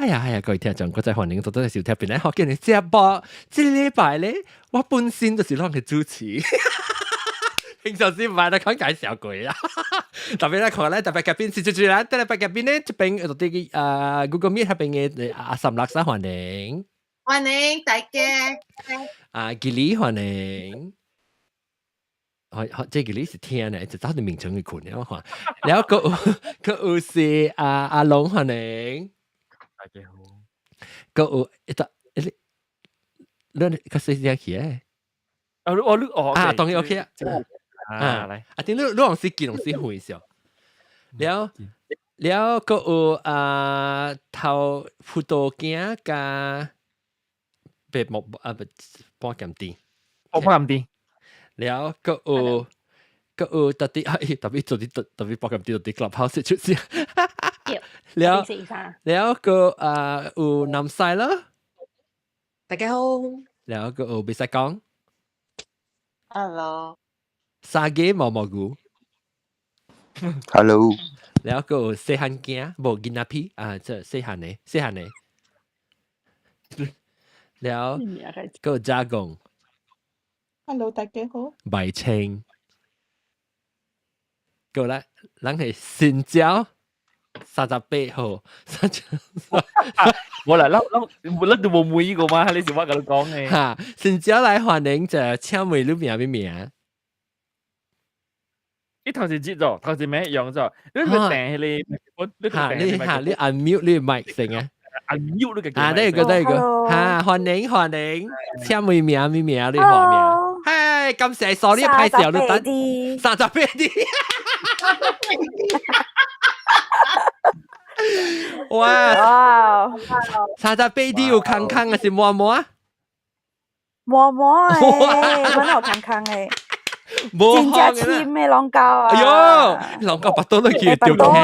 哎呀哎呀，各位聽眾，閣再歡迎多多收聽檳城福建的節目。這禮拜咧，我本身就是攏嘅主持，平常時唔係來講介紹過啦。特別來看咧，特別嘉賓是主持人，特別嘉賓咧，這邊就佇個 Google Meet 彼邊的阿三六三歡迎，歡迎大家。啊，吉利歡迎。好，好，這個你是聽呢，就早就名稱去困了，我看。然後閣有是阿阿龍歡迎，大家好。閣有一個你你較細聲起來。啊，我你哦，啊，當然 OK 啊。啊，來，啊，頂你你往時見，往時會笑。了了，閣有啊頭葡萄鏡佮白木啊不半鹹甜，我半鹹甜。了，閣有閣有特別哎，特別做啲特特別半鹹甜，佇 Clubhouse 出現。了了，閣啊有南西啦，大家好。了閣有袂使講。 Hello。沙雞毛毛菇。 Hello。了閣有細漢囝，無囡仔皮啊，這細漢的，細漢的。了，閣有加工。 Hello，大家好。白青。過來，咱係新椒38號，三十。無啦，咱咱咱都無問過嘛，你是我共你講的。哈，新椒來歡迎者，請問你名咩名？你頭先接咗，頭先咩樣咗？你咪訂你，我你哈，你哈，你 unmute 你麥先啊？unmute 你個啊，呢個呢個，哈，歡迎歡迎，請問名咩名？你號名？嘿，感謝sorry 歹勢你等38 D。哇！哇！38 D 有空空還是滿滿？滿滿的，阮有空空的。無真正深的攏夠啊！哎喲，攏夠腹肚落去著坑。啊！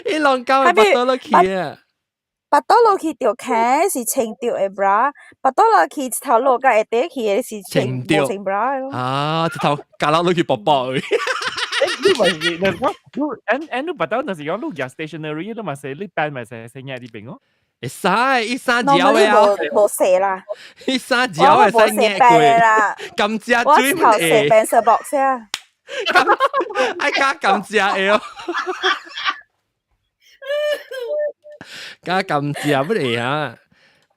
伊攏夠腹肚落去啊！腹肚落去著坑是穿著的 bra，腹肚落去一頭落到下底去的是穿無穿 bra 的咯。啊，一頭加落落去薄薄的。你咪是，你講，你按按你腹肚就是講你夾 stationery 你嘛是你變咪是生嘢啲邊哦。會使，伊三條的啊。無洗啦。伊三條會使捏過。啦。甘蔗水我頭洗 pencil box 啊。愛加甘蔗的哦。加甘蔗不會啊？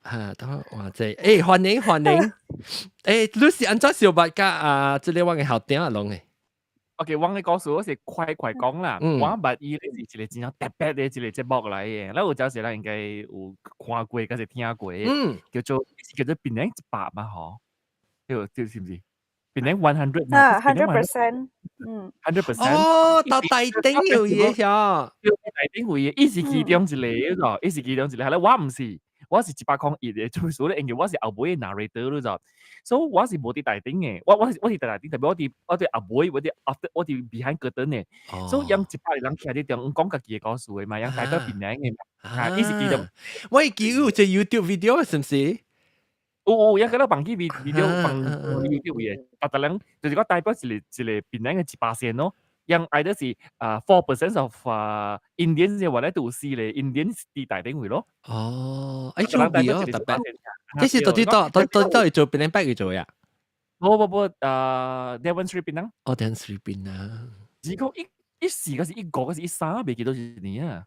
啊，等我哇這，欸，歡迎歡迎。欸，你是按怎相捌佮啊？這個我的校長啊，攏的。 OK，我嘅故事我是快快講啦。我捌伊咧是一個真正特別的一個節目來的。咱有陣時咱應該有看過，抑是聽過，叫做叫做檳城100嘛吼？對對是毋是？檳城 100 啊，100%，嗯，100%。哦，到大頂有嘢曉。對，大頂有嘢，伊是其中一個咯，伊是其中一個。係啦，我毋是，我是101的，就是咧，因為我是後尾 narrator 咯就，所以我是無佇大頂的，我是佇大頂，特別我佇後尾，我佇 after 我佇 behind curtain 的，所以𪜶100個人徛佇中，講家己的故事的嘛，𪜶代表檳城的嘛，啊，伊是其中。我會記有這 YouTube video 是毋是？有有，也個咧放去 video 放 YouTube 的，逐逐人就是講代表一個一個檳城的100%咯。樣 either 是啊 4% of 啊 Indians 嘅話咧，都有四個 Indians 佇大頂位咯。哦，哎，做咩哦？特別，這是到底到到到到底做檳城八個做呀？無無無，啊，Dewan Sri Pinang。哦，Dewan Sri Pinang。是講一一四個是一五個是一三，袂記得是年啊。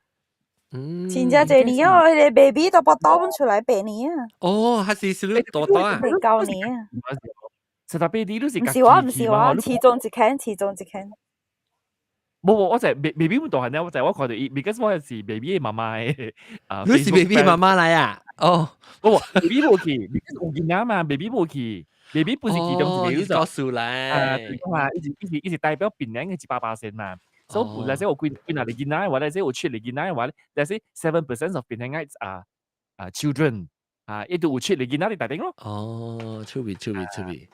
嗯，真正濟年哦，彼個 baby 都腹肚出來8年啊。哦，還是是你大大啊？ 9年啊。38 D 你是毋是我，毋是我，其中一間，其中一間。無無，我就係 baby 唔大漢咧，我就係我看到伊，because 我是 baby 的媽媽的啊。你是 baby 媽媽來啊？哦，無無，baby 無去，because 有囡仔嘛，baby 無去，baby 不是其中一個。告訴來。啊，對嘛，伊是伊是伊是代表檳城的100%嘛。所以，例如有幾幾若個囡仔的話，例如有七個囡仔的話，例如 7% of 檳城啊啊 children 啊，伊都有七個囡仔佇大頂咯。哦，趣味趣味趣味。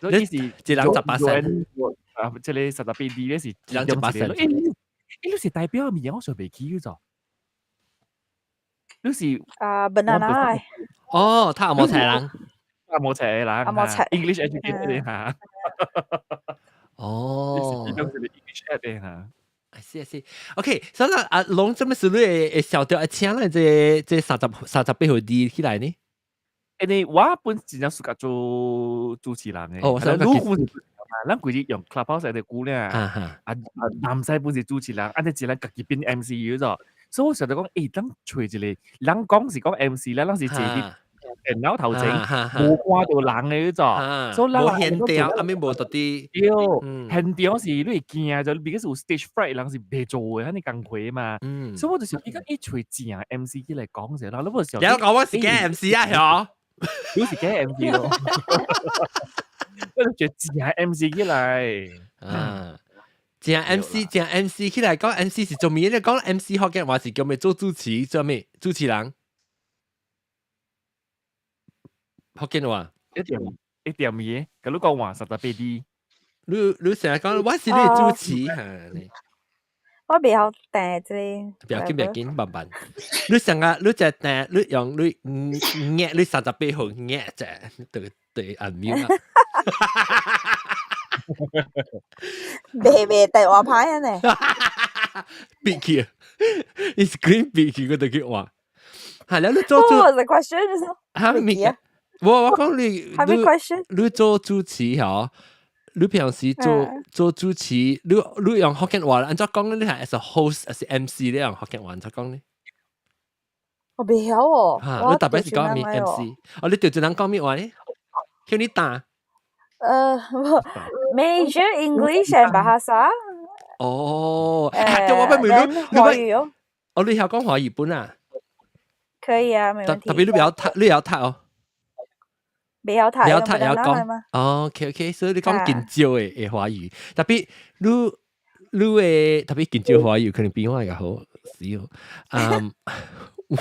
所以是一人18仙。啊，這個38 D 咧是一人18仙。欸，你是代表物件，我想袂記咗。你是啊，banana 哦，他紅毛菜人，阿毛菜人，阿毛菜，English educated 嚇。哦，其中一個 English ed 的嚇。是是，OK，所以阿龍做咩事你會想著愛請咱這38號字起來呢？因為我本真正 suka 做主持人嘅，哦，我想你本是主持人嘛，咱規日用 Clubhouse 嚟估咧，啊哈，啊啊男仔本是主持人，按呢一人家己變 MC 咗，所以我想著講，當揣一個人講是講 MC 咧，咱是坐佇電腦頭前，無看著人嘅咗，所以咱無現場，啊咪無到底，對，現場是你會驚就，because 有 stage fright，人是袂做嘅，遐爾工課嘛，所以我就想，伊講伊揣正 MC 起來講者，然後你無想，你講我是假 MC 啊，嗬？你是假 MC 咯，我就覺得正 MC 起來，啊，正 MC 正 MC 起來講 MC 是做咩？你講 MC 福建話是叫咩做主持，做咩主持人？福建話一點一點嘢，佮你講話38字。你成日講我是你主持嚇，我袂曉彈這個。不要緊，不要緊，慢慢。你成日你就彈，你用你壓你38號壓者，對對按鈕啊。袂袂電話牌啊呢？閉起，你 screen 閉起，我就去換。係啦，你做做。 What was the question？嚇咪？我講你，你做主持嗬？你平時做主持，你用福建話按怎講？你係 as a host，還是 MC？你用福建話按怎講呢？我袂曉哦。嚇，你特別是講咩 MC？哦，你對住人講咩話呢？叫你答。Major English and Bahasa。哦，對，我問你，你華語哦。哦，你曉講華語本啊？可以啊，沒問題。特別你袂曉讀，你曉讀哦。袂曉讀，袂曉讀會曉講。哦，OK OK，所以你講緊少的華語，特別你的特別緊少華語可能比我較好死哦。嗯，你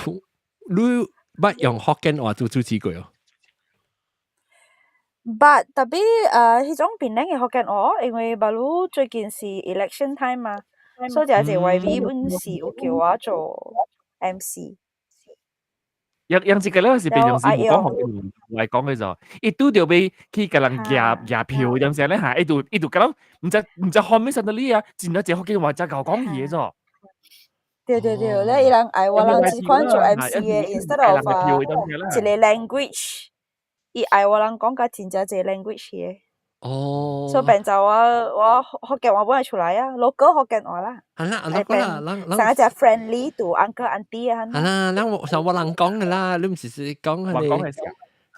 捌用福建話做主持過哦？捌，特別彼種檳城的福建話，因為 baru 最近是 election time 嘛，所以就係 YB 本是有叫我做 MC。楊楊這個咧是平常時無講福建話講嘅就，伊拄著欲去共人舉舉票，點聲咧嚇，伊就共人毋知後面啥道理啊，真正這福建話真𠢕講伊嘅咗。對對對，咧伊人愛我人這款做 MC 嘅，instead of 一個 language，伊愛我人講甲真正濟 language 嘅。哦。所以變做我福建話本來出來啊，local 福建話啦。係啦，阿講啦，人人。上一隻 friendly to uncle auntie 啊。係啦，人我像我人講嘅啦，你毋是是講係個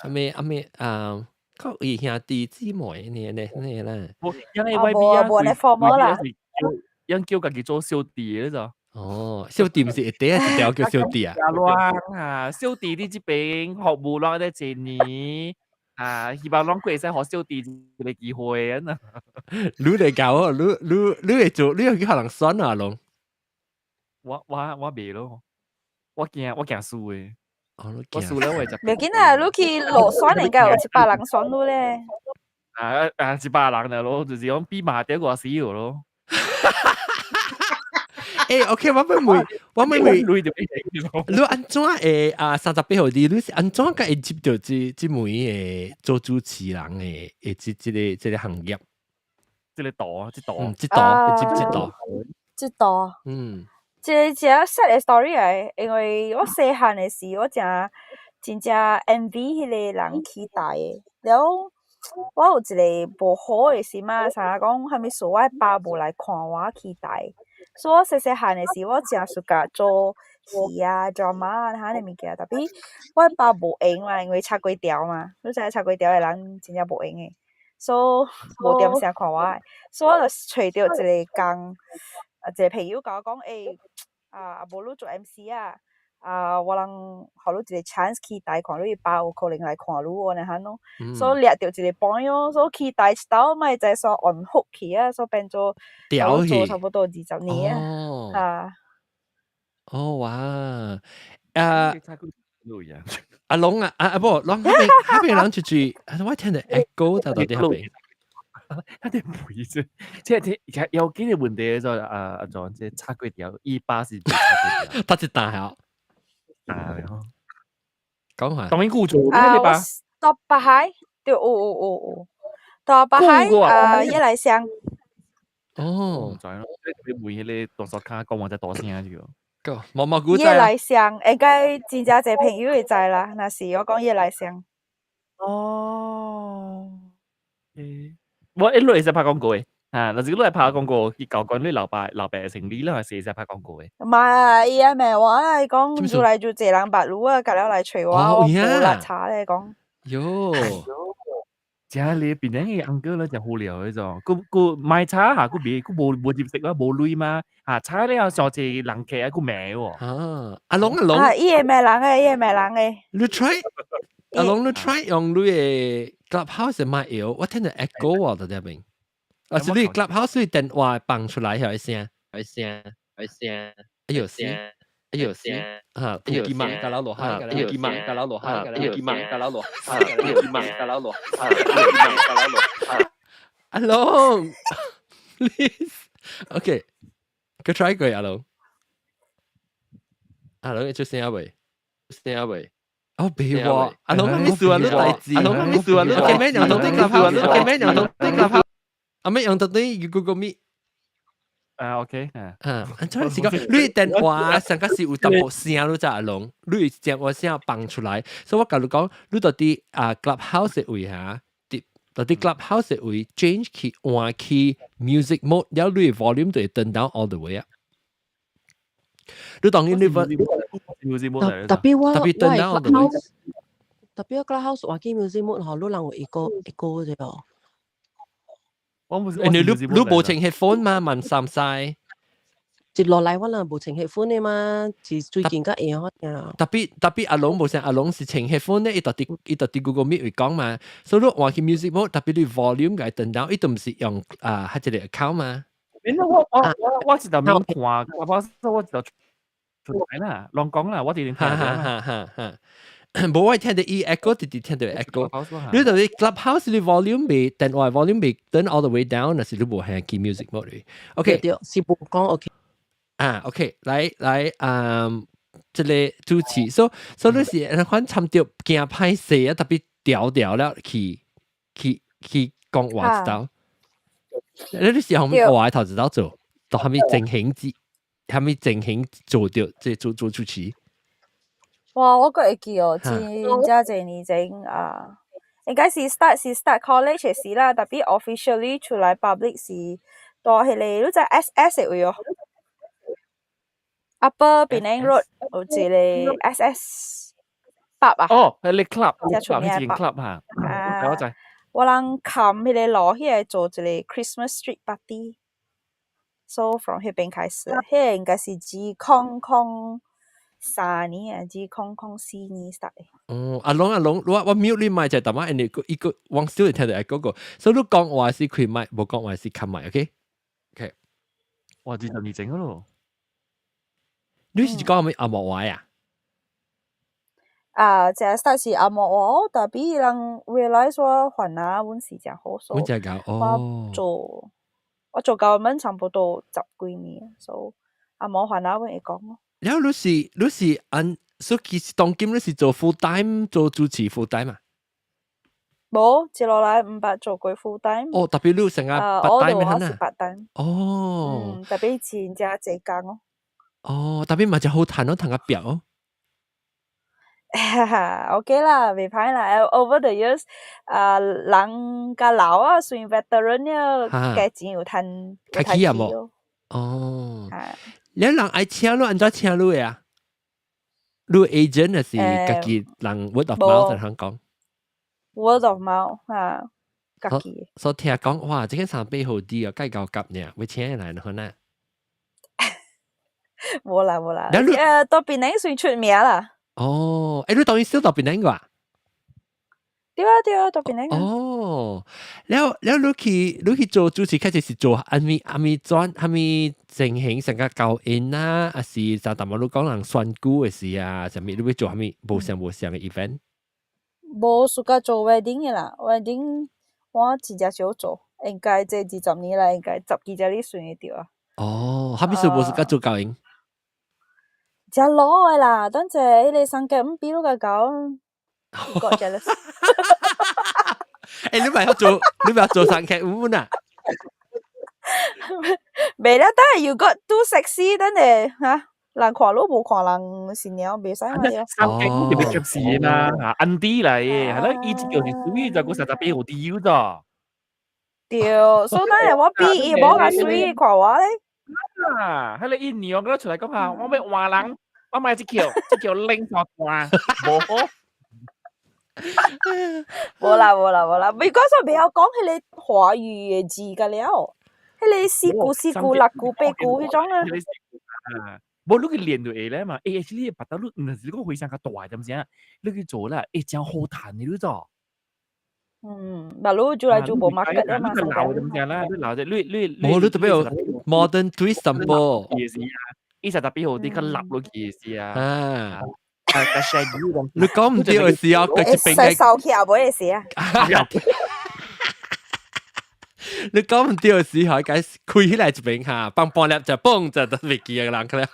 阿咩阿咩啊？靠伊兄弟姊妹呢呢呢啦。無，因為 YB 啊，無呢 formal 啦。人叫家己做小弟嘅咋。哦，小弟毋是一塊一條叫小弟啊？阿亂啊，小弟佇這邊服務攏咧一年啊，希望攏會使予小弟一個機會啊。你來教我，你會做，你會去予人選啊，龍？我袂咯，我驚輸的。哦，我輸了我會食。袂緊啊，你去落選應該有100人選你咧。啊啊，100人咯，就是講比馬爹我死咯。欸，OK，我欲問，你按怎會啊38號字，你是按怎會接著這門的做主持人的這個行業？這個道，這道，嗯，這道，接這道，這道，這這 sad 的 story 來，因為我細漢的時，我誠真正 envy 彼个人去台的，了我有一个無好的心仔，啥講啥物事，我的爸無來看我去台。所以我細細漢的時，我誠 suka 做戲啊、drama 啊，彼个物件，tapi 我爸無閒嘛，因為插粿條嘛，你知影插粿條的人真正無閒的，所以無點聲看我的，所以我就揣著一个工，啊，一个朋友共我講，欸，啊，無你做 MC 啊，啊，我人予你一個 chance 去台看你爸有可能來看你按呢款咯，所以掠著一個 point 咯，所以去台一兜嘛會知煞 on hook 去啊，所以變做我做差不多20年啊，啊。哦哇，啊，阿龍啊，啊啊無，攏彼邊人就是，我聽著 echo 到底彼邊。他哋唔會啫，即係其實有幾個問題就啊阿莊，即係插粿條，伊爸是插粿條，他是大學，大講下，當然顧做咩吧？到北海，對，有有有有，到北海啊，一來鄉，哦，毋知咯，你問彼個動作卡講話才大聲這個。個毛毛古葉仔來香，應該真正濟朋友會知啦。若是我講葉來香。哦。我一路會使拍廣告的，啊，若是你來拍廣告，伊舊講你老爸老爸成理啦，是會使拍廣告的。唔係，伊也罵我啦，伊講愈來愈濟人捌你啊，共了來揣我，我無力查咧講。喲。真你變成個 uncle 咧，真好料彼種，閣閣買查下，閣袂閣無無入息啦，無鐳嘛，啊查了上濟人客啊，閣罵喎。啊，阿龍阿龍。啊，伊會罵人的，伊會罵人的。你 try，阿龍你 try 用你的 Clubhouse 的麥搖，我聽著 echo 啊，佇這邊。啊，是你 Clubhouse 電話放出來遐聲，遐聲，遐聲，哎呦聲，哎呦聲，啊，土雞馬，甲老落海，土雞馬，甲老落海，土雞馬，甲老落海，土雞馬，甲老落海，土雞馬，甲老落海。阿龍，please，OK，閣 try 過阿龍，阿龍會出聲未？出聲未？哦，別喎，阿龍咩事啊？你代誌，阿龍咩事啊？你 OK 咩？用到啲 Clubhouse，OK 咩？用到啲 Clubhouse，阿咩用到啲 Google Meet。啊，OK，啊，按怎是講你電話上個是有淡薄聲，你知阿龍，你電話聲放出來，所以我共你講，你到底啊 Clubhouse 的位嚇，到底 Clubhouse 的位 change 去換去 music mode，了你 volume 就會 turn down all the way 啊。你當然你 music mode 特別我特別 turn down all the way。特別我 Clubhouse 換去 music mode 吼，你人有一個一個啫哦。我冇，你無穿 headphone 嘛？慢三晒。接落來我人無穿 headphone 的嘛，是最近較會好爾。特別特別阿龍無像阿龍是穿 headphone 咧，伊特佇伊特佇 Google Meet 會講嘛，所以你換去 music mode，特別你 volume 共 turn down，伊都毋是用啊，彼一個 account 嘛。我我我我是特免看，我我就出來啦，亂講啦，我直聽。哈哈哈哈哈。無我聽著伊 echo，直直聽著 echo。你特別 Clubhouse 你 volume 未電話 volume 未 turn all the way down，若是你無係去 music mode。OK，對，是無講 OK。啊，OK，來來，嗯，這個主持，所所以你是款參著驚歹勢啊，特別調調了去去去講話一道。你是後面話頭一道做，到後面情形之，後面情形做著，這做做主持。哇！我閣會記哦，真正濟年前啊，應該是 start 是 start college 時啦，特別 officially 出來 public 是佇彼個你知 SS 的位哦，Upper Penang Road 有一個 SS pub 啊。哦，彼個 club，遮出名彼間 club 哈，啊，我知。我人崁彼個路彼個做一個 Christmas street party，so from 彼邊開始，彼個應該是2003年啊，2004年 start 的。哦，阿龍阿龍，我我 mute 你麥就淡仔，因為伊個往小會聽著嗰個，所以你講話是開麥，無講話是冚麥，OK？OK。哇，20年前咯。你是講啥物紅毛話啊？啊，這 start 是紅毛話，特別人 realize 我番仔阮是誠好，所以我做我做 government 差不多十幾年，所以紅毛番仔阮會講咯。了你是你是按，所以其實當今你是做 full time 做主持 full time 啊？無，接落來毋捌做過 full time。哦，特別你成日 part time 我是 part time。哦。嗯，特別真正濟工哦。哦，特別嘛就好趁咯，趁個表。哈哈，OK 啦，袂歹啦。Over the years，啊，人較老啊，算 veteran 了，加錢有趁，較起啊無？哦。你人愛請你按怎請你啊？你 agent 還是家己人 word of mouth 通講？Word of mouth 啊，家己。所以聽講哇，這個三倍好啲啊，計較夾呢，會請來可能。無啦無啦，到檳城算出名啦。哦，欸，你當然少到檳城個啊？對啊對啊，到檳城。哦，了了，你去做主持，開始是做按物按物轉，按物情形，成個教音啊，還是就淡薄你講人選舉的事啊，啥物你欲做啥物無相無相的 event？無暑假做 wedding 的啦，wedding 我真正少做，應該這20年來應該十幾隻你算會著啊。哦，啥物事無暑假做教音？誠老的啦，等者彼個三格五比你共搞，got jealous。欸，你咪要做，你咪要做三格五啊？袂啦，但係 you got too sexy，等下嚇人看你無看人是鳥，袂使嘛對。三個特別及時啦，嚇 auntie 嚟嘅，係啦，伊這叫是屬於就個38號啲咋。對，所以等下我比伊無較水看我咧。啊，彼個伊娘嗰出來講下，我欲換人，我買這橋，這橋拎上大，無好。無啦無啦無啦，because 我袂曉講彼個華語的字個了，彼個四句四句六句八句彼種啊。啊，無你去練就會咧嘛。欸，actually 別兜你毋是講回聲較大，知毋知影？你去做啦，會真好趁的你做。嗯，但你做來做無 market 咧嘛。你老知毋知啦？你老者，你你無你特別有 modern twist 淡薄。也是啊，伊38號啲較立落去是啊。啊。啊，較 shaggy。你講毋對的時候，佢一邊嘅收起也無會事啊。你講毋對的時候，該開起來一邊哈，放半粒就嘣就都袂記個人去了。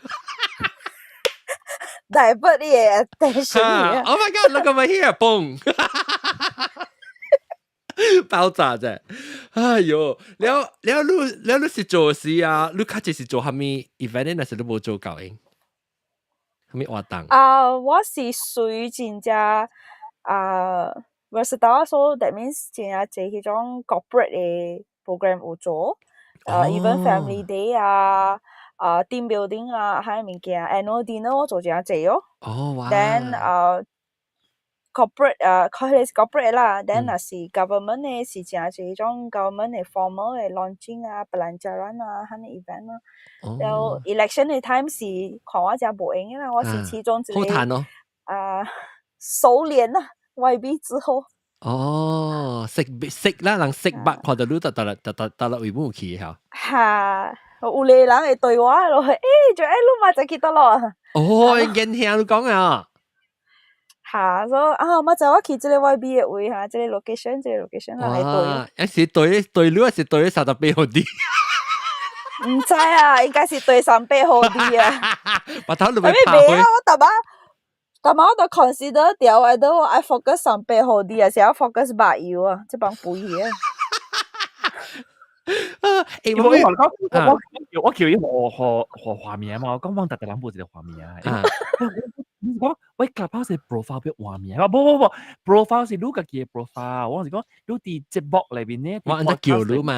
Divert 你的 attention。 Oh my god! Look over here! 嘣！爆炸啫！哎喲，了了你了你是做事啊？你較濟是做啥物 event？那是你無做過的？啥物活動？啊，我是屬於真正啊，versatile，so that means 真正濟彼種 corporate 的 program 有做，even family day 啊，啊 team building 啊，彼物件，annual dinner 我做真濟哦。哦哇！Then 啊，corporate 啊，佢係 corporate 啦，then 若是 government 的是真濟彼種 government 的 formal 的 launching 啊，pelancaran 啊，彼個 event 咯。了 election 的 time 是看我真無閒的啦，我是其中一個。好趁哦。啊，熟練啦，YB 之後。哦，識識啦，人識捌看到你就得得得得落位冇去嚇。哈，有個人會對我落去，欸，就欸，你嘛就去倒咯。哦，見聽你講啊。哈，所以啊，我知我去這個 YB 的位哈，這個 location，這個 location 人會對。一是對對你，還是對38號啲？毋知啊，應該是對38號啲啊。把頭你咪拍開。我逐擺，逐擺我都 consider 掉，either 我愛 focus 三八號啲，還是愛 focus 目油啊？這幫肥啊。欸，我我我叫伊學學學畫面嘛，我講往特特人無一個畫面啊。我喂，Clubhouse 是 profile 變畫面，我無無無，profile 是你家己的 profile，我是講你佇節目內面呢，我按怎叫你嘛，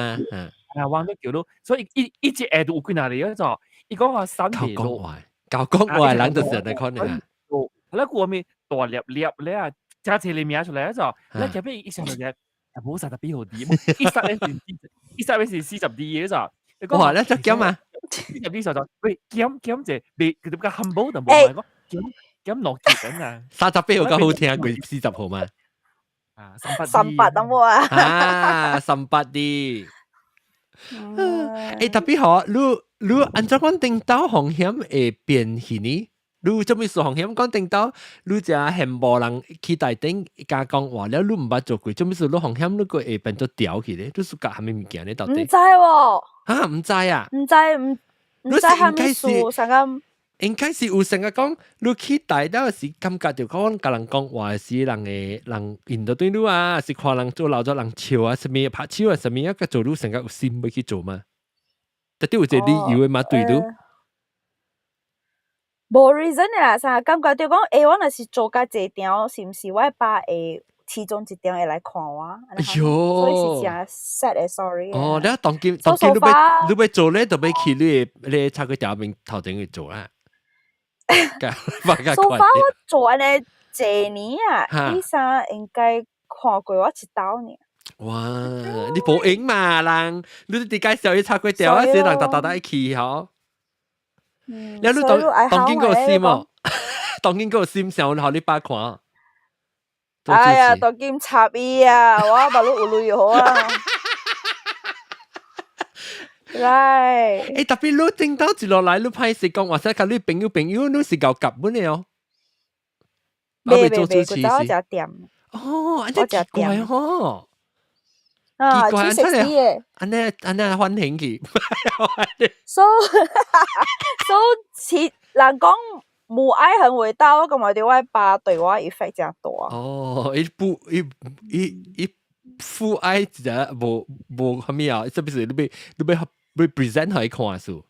啊，我按怎叫你，所以伊伊一下就有幾若個做，伊講話三靠講話，教講話人就是按呢款啊。哦，那個面大粒粒咧啊，加一個名出來做，你隔壁一上就只，無38號啲，一殺咧是一殺咧是40D 嘅做。哇，你只減啊？40D 就就喂減減者，別佢點解漢堡就冇買講減減落結緊啊？38號較好聽過40號嘛？啊，三八三八得冇啊？啊，三八啲。欸，特別好，你你按怎講頂到風險會變去呢？你做咩事風險講頂到你只羨慕人去台頂加講話了，你毋捌做過，做咩事你風險你個會變做掉去咧？你是教啥物物件咧？到底？毋知喎。啊，毋知啊？毋知毋毋知啥物事，啥個？應該是有成日講，你去台到時感覺就講，共人講話是人會人引到對你啊，是看人做老咗人笑啊，啥物拍手啊，啥物啊，個做你成個有心欲去做嘛？特別有一個理由的嘛，對你。無 reason 啦，啥感覺就講，欸，我若是做較濟場，是毋是我爸會其中一場會來看我？哎喲，所以是真 sad 的 story。哦，你當今當今你欲你欲做咧，就欲去你你插個條面頭前去做啦。 So far 我做按呢濟年啊，醫生應該看過我一道爾。哇！你無閒嘛人，你佇介紹伊插過條啊，是人逐逐逐去吼。你你當當今個心哦，當今個心想予你爸看。哎呀，當今插伊啊，我目睭有淚好啊。Right。欸，特別你頂到一落來，你歹勢講話，使共你朋友朋友，你是𠢕夾本的哦。袂袂袂，佢走食店。哦，按呢奇怪吼。啊，去食啲嘅。按呢按呢歡迎去。 So 似人講母愛很偉大，我感覺著我爸對我 effect 誠大。哦，伊不伊伊伊父愛一個無無啥物啊？這不是你欲你欲 represent 予伊看數。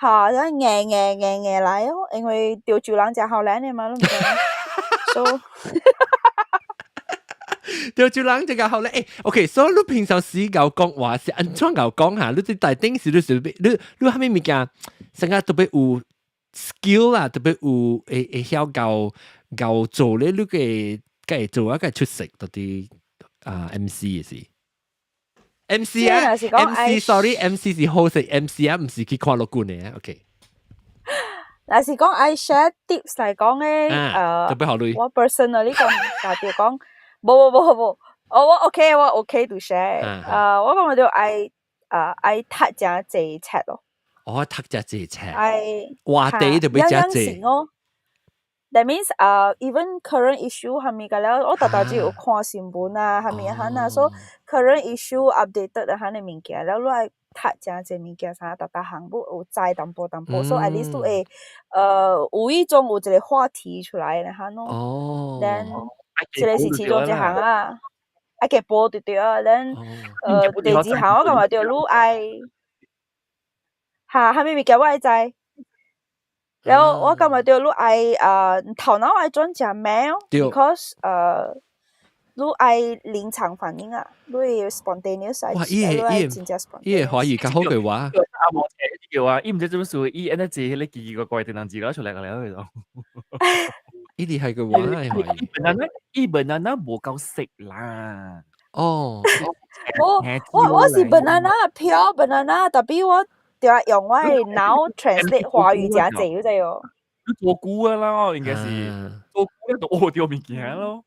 嚇，咱硬硬硬硬來哦，因為潮州人誠睺年的嘛，你毋知影。So 潮州人這個好咧，誒，OK，所以你平常時𠢕講話是按怎𠢕講嚇？你佇台頂時你是你你啥物物件，成個特別有 skill 啦，特別有會會曉𠢕𠢕做咧，你個會做啊，個出色到啲啊 MC 嘅是。MC 啊，MC，sorry，MC 是好食，MC 啊，毋是去看樂觀嘅，OK。若是講愛 share tips 來講咧，特別好類。我 personally 講，就講，無無無無，我 OK，我 OK to share。我感覺就愛愛讀誠濟冊咯。哦，讀誠濟冊。愛話題特別誠濟。哦。That means even current issue 係咪個了？我逐逐只有看新聞啊，係咪哈啊？所以 current issue updated 的哈個物件，了你愛讀誠濟物件，啥逐逐項要有知淡薄淡薄，所以 at least 都會無意中有一個話題出來的哈咯。Then 這個是其中一項啊，愛給報就對啊。Then 第二項我感覺著你愛，哈，啥物物件我愛知。然後我感覺著你愛頭腦愛轉誠慢哦，because 你愛臨場反應啊，你會 spontaneous 哇！伊個伊個伊個華語較好過我。阿無叫啊，伊毋知做乜事，伊按呢坐彼個奇奇怪怪電動字攞出來個了，佢就。伊哋係個話係華語。 banana，伊 banana 無夠食啦。哦。我是 banana 飄 banana，特別我。對啊，用我的腦 translate 華語誠濟，你知哦。你做久啊啦，應該是做久就學著物件咯。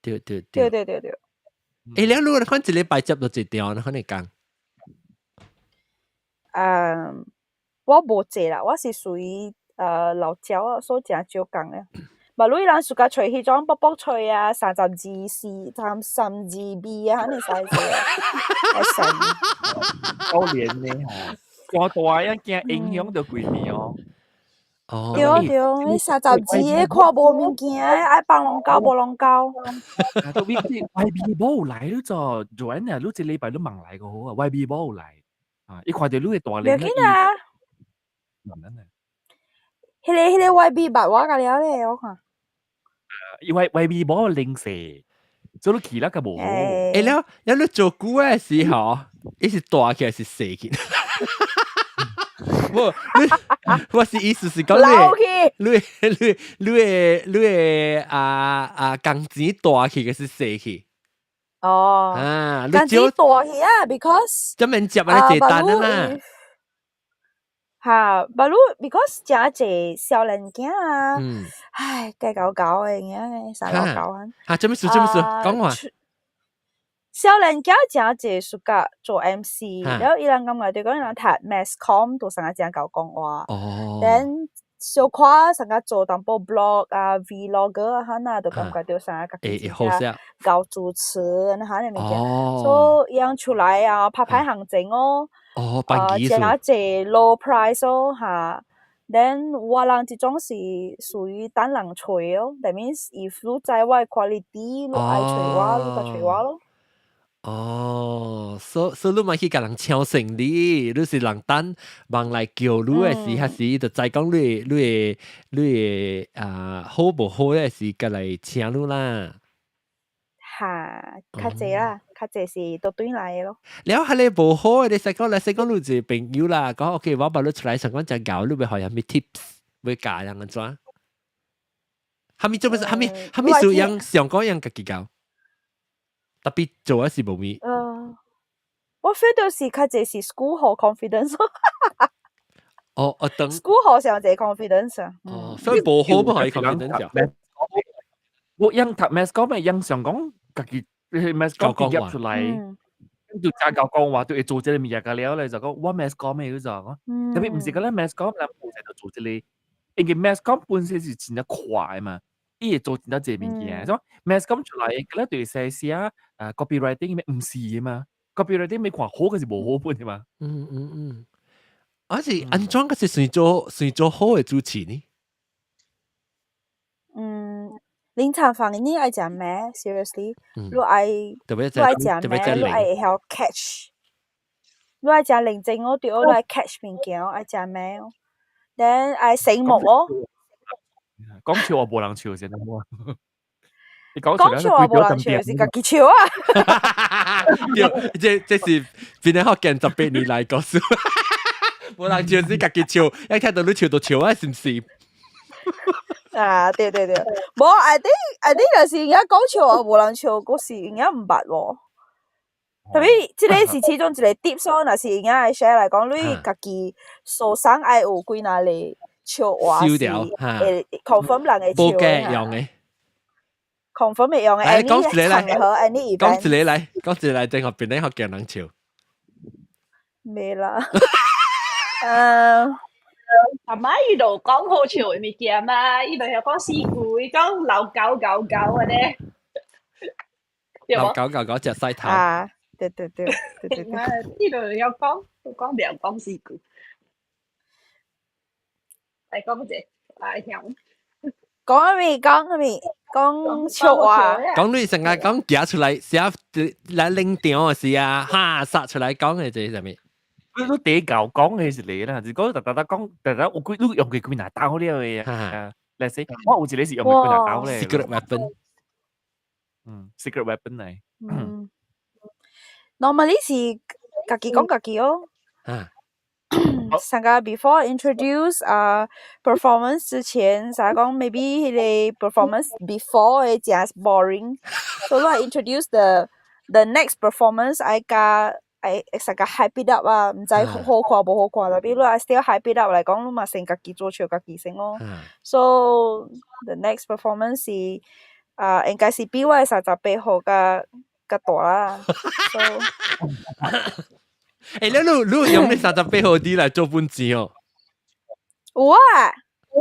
對對對對對對。欸，你如果看一禮拜接到一條，你可能講。我無濟啦，我是屬於老鳥啊，所以誠少工的。嘛，你人暑假揣彼種卜卜脆啊，32 C、32 B 啊，按呢 size 啊，會神。可憐呢吼，大大啊驚影響著規暝哦。哦。對對，你32個看無物件，愛放龍溝無龍溝。啊，都 YB 無來你做，Joanne 你這禮拜你忙來個好啊，YB 無來，啊，伊看著你的大臉。袂緊啊。彼個 YB 捌我甲了咧，我看。因為 YB 無零食，所以你去了較無好。欸，了了你做久的時候，伊是大起還是細起？無，你我是意思是講你，你你你的你的啊啊工錢大去還是細去？哦，啊，工錢大去啊，because 這免接啊，這單啊啦。哈，but because 誠濟少年囝啊，唉，計搞搞的爾，三老搞啊。哈，做咩事？做咩事？講話。少年囝誠濟暑假做 MC，然後伊人感覺就講伊人讀 mass comm 都成個誠𠢕講話。Then 小可成個做淡薄 blog 啊、vlogger 啊，哈那就感覺著啥家己真正𠢕主持，按呢哈的物件。所以伊人出來啊，拍拍行情哦。哦，誠濟 low price 哦，哈。Then 我人這種是屬於等人揣哦，that means if 你知我的 quality，你愛揣我，你就揣我咯。哦，所以你嘛去共人搶生意，你是人等忙來叫你的時，還是就知講你的啊好無好的時，佮來請你啦。哈，較濟啦，較濟是都對來的咯。了，彼個無好的，你使講來使講你一個朋友啦，講 OK，我把你出來想講誠𠢕，你欲予啥物 tips，欲教人按怎？啥物做乜事？啥物啥物事樣上講樣家己𠢕？特別做的是無物。我 feel 到是較濟是 school 予 confidence。哦哦，等 school 予上濟 confidence 啊。哦，所以無好不可以 confidence。我樣讀 mass comm 咪樣想講家己 mass comm 畢業出來，就誠𠢕講話，就會做這個物件個了咧，就講我 mass comm 的就講，特別毋是講咧 mass comm 人本身就做這個，因為 mass comm 本身是真正快的嘛，伊會做真正濟物件，所以 mass comm 出來，佢咧對寫寫啊 copywriting 咩毋是的嘛，copywriting 欲看好還是無好本的嘛。嗯嗯嗯，啊是按怎個是算做好的主持呢？嗯，臨場反應你愛誠慢？Seriously，你愛你愛誠慢，你愛會曉 catch。你愛誠認真哦，對哦，你愛 catch 物件哦，愛誠咩哦，then 愛醒目哦。講笑話無人笑先得冇。你講講笑話無人笑是家己笑啊！對，這是邊個學見18年來告訴，無人笑是家己笑，一聽到你笑就笑啊，是唔是？啊，對對對，無，I think 就是而家講笑話無人笑，嗰時應該毋捌喎。特別這個是其中一個 tips 哦，若是應該 share 來講，你家己受傷愛有幾若個笑話是會 confirm 人會笑嘅，用嘅，confirm 會用嘅。講一個來，講講一個來，講一個來，正學邊個學見人笑？沒啦。嗯。阿媽伊就講好笑的物件嘛，伊就曉講四句，伊講老狗狗狗的咧。老狗狗狗食細頭。啊，對對對對對對。伊就曉講，講袂講四句。來講者，來聽。講咩？講咩？講笑話。講你成日講夾出來，寫來領場的時啊，哈殺出來講的這是啥物？你都第舊講的是你啦，是講特特特講，特特有幾你用過幾若刀了的啊？來說，我有一個是用過幾若刀咧。 Secret weapon。嗯，secret weapon 嚟。嗯。Normally 是家己講家己哦。啊。上個 before introduce 啊 performance 之前，啥講 maybe 彼個 performance before 會誠 boring，所以我 introduce the next performance 愛加愛成個 hype it up 啊，毋知好看無好看，特別你愛 still hype it up 來講，你嘛先家己做笑家己先咯。So the next performance 是啊，應該是比我38號較較大啦。So 欸，你用你38號啲來做本錢哦？有啊，彼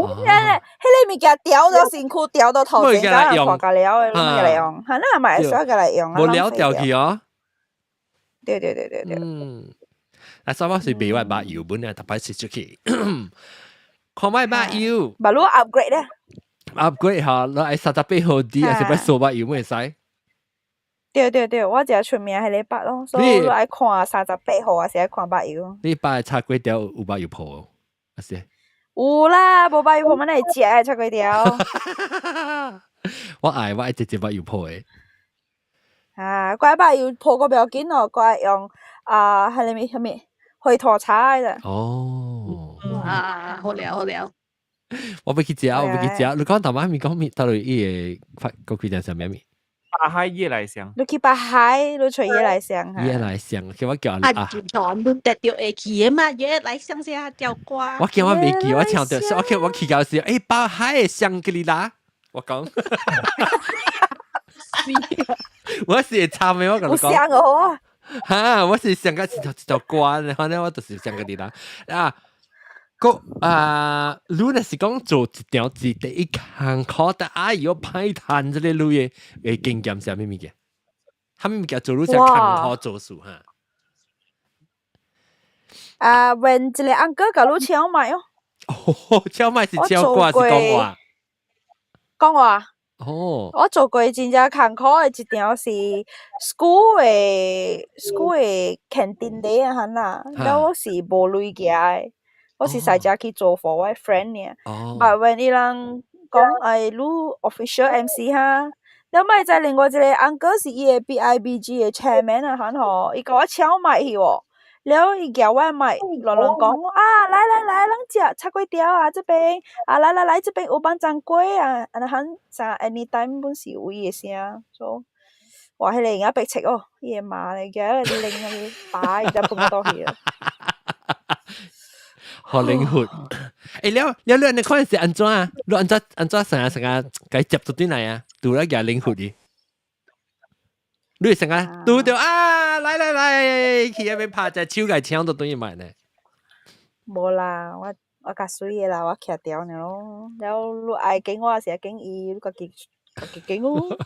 個物件掉到身軀，掉到頭前，甲人看甲了的，攏來用，哈，那嘛會使共來用啊。無了掉去哦。對對對對對。嗯，啊，所以我是袂我肉油本啊，逐擺食出去，看覓肉油。把你 upgrade 咧。 upgrade 下，你愛38號啲，還是欲素肉油會使？對對對，我誠出名彼個肉咯，所以你愛看38號，還是愛看肉油？你擺炒粿條有肉油泡，還是？有啦，無肉油泡，阮會食的炒粿條。我愛直接肉油泡的。啊，怪肉油泡個不要緊咯，怪用啊，彼個物啥物回頭茶的。哦。啊，好了好了。我欲去食，我欲去食。你講頭仔咪講咪，到底伊個發個開條啥物物？八海夜來香。你去八海，你揣夜來香。夜來香，叫我叫啊！啊，全部得到會去的嘛，夜來香是條歌。我驚我未記，我唱到，我叫我去到時，欸，八海的香格里拉，我講。我是會參的，我共你講。有香哦。哈，我是上個一條一條歌，反正我就是香格里拉啊。個啊，你若是講做一條字第一艱苦，但哎喲歹趁這個類的經驗是啥物物件？啥物物件做你才艱苦做事哈？啊，問一個 uncle 共你搶麥哦。哦，搶麥是搶歌是講話？講話。哦。我做過真正艱苦的一場是 school 的 canteen day 啊，哈啦，了我是無鐳寄的。我是駛車去做 for 我 friend 爾。But when 伊人講哎，你 official MC 哈，了莫知另外一個 uncle 是伊的 BIBG 的 chairman 啊，哈吼，伊共我搶麥去喎。了伊舉我麥，亂亂講啊，來來來，咱食炒粿條啊，這邊啊，來來來，這邊有放鏘粿啊，按呢款啥 anytime 本是有伊的聲，所以哇，彼個會白痴哦，伊的媽咧，舉個拎那個把伊才分倒去啊。好靈活。欸，了了你按呢看是按怎啊？你按怎按怎成日成日共接到轉來啊？拄來舉靈活的。你成日拄著啊！來來來，去遐邊拍隻手共搶到轉去賣呢？無啦，我較媠的啦，我徛條爾咯。了你愛揀我，是愛揀伊，你家己家己揀咯。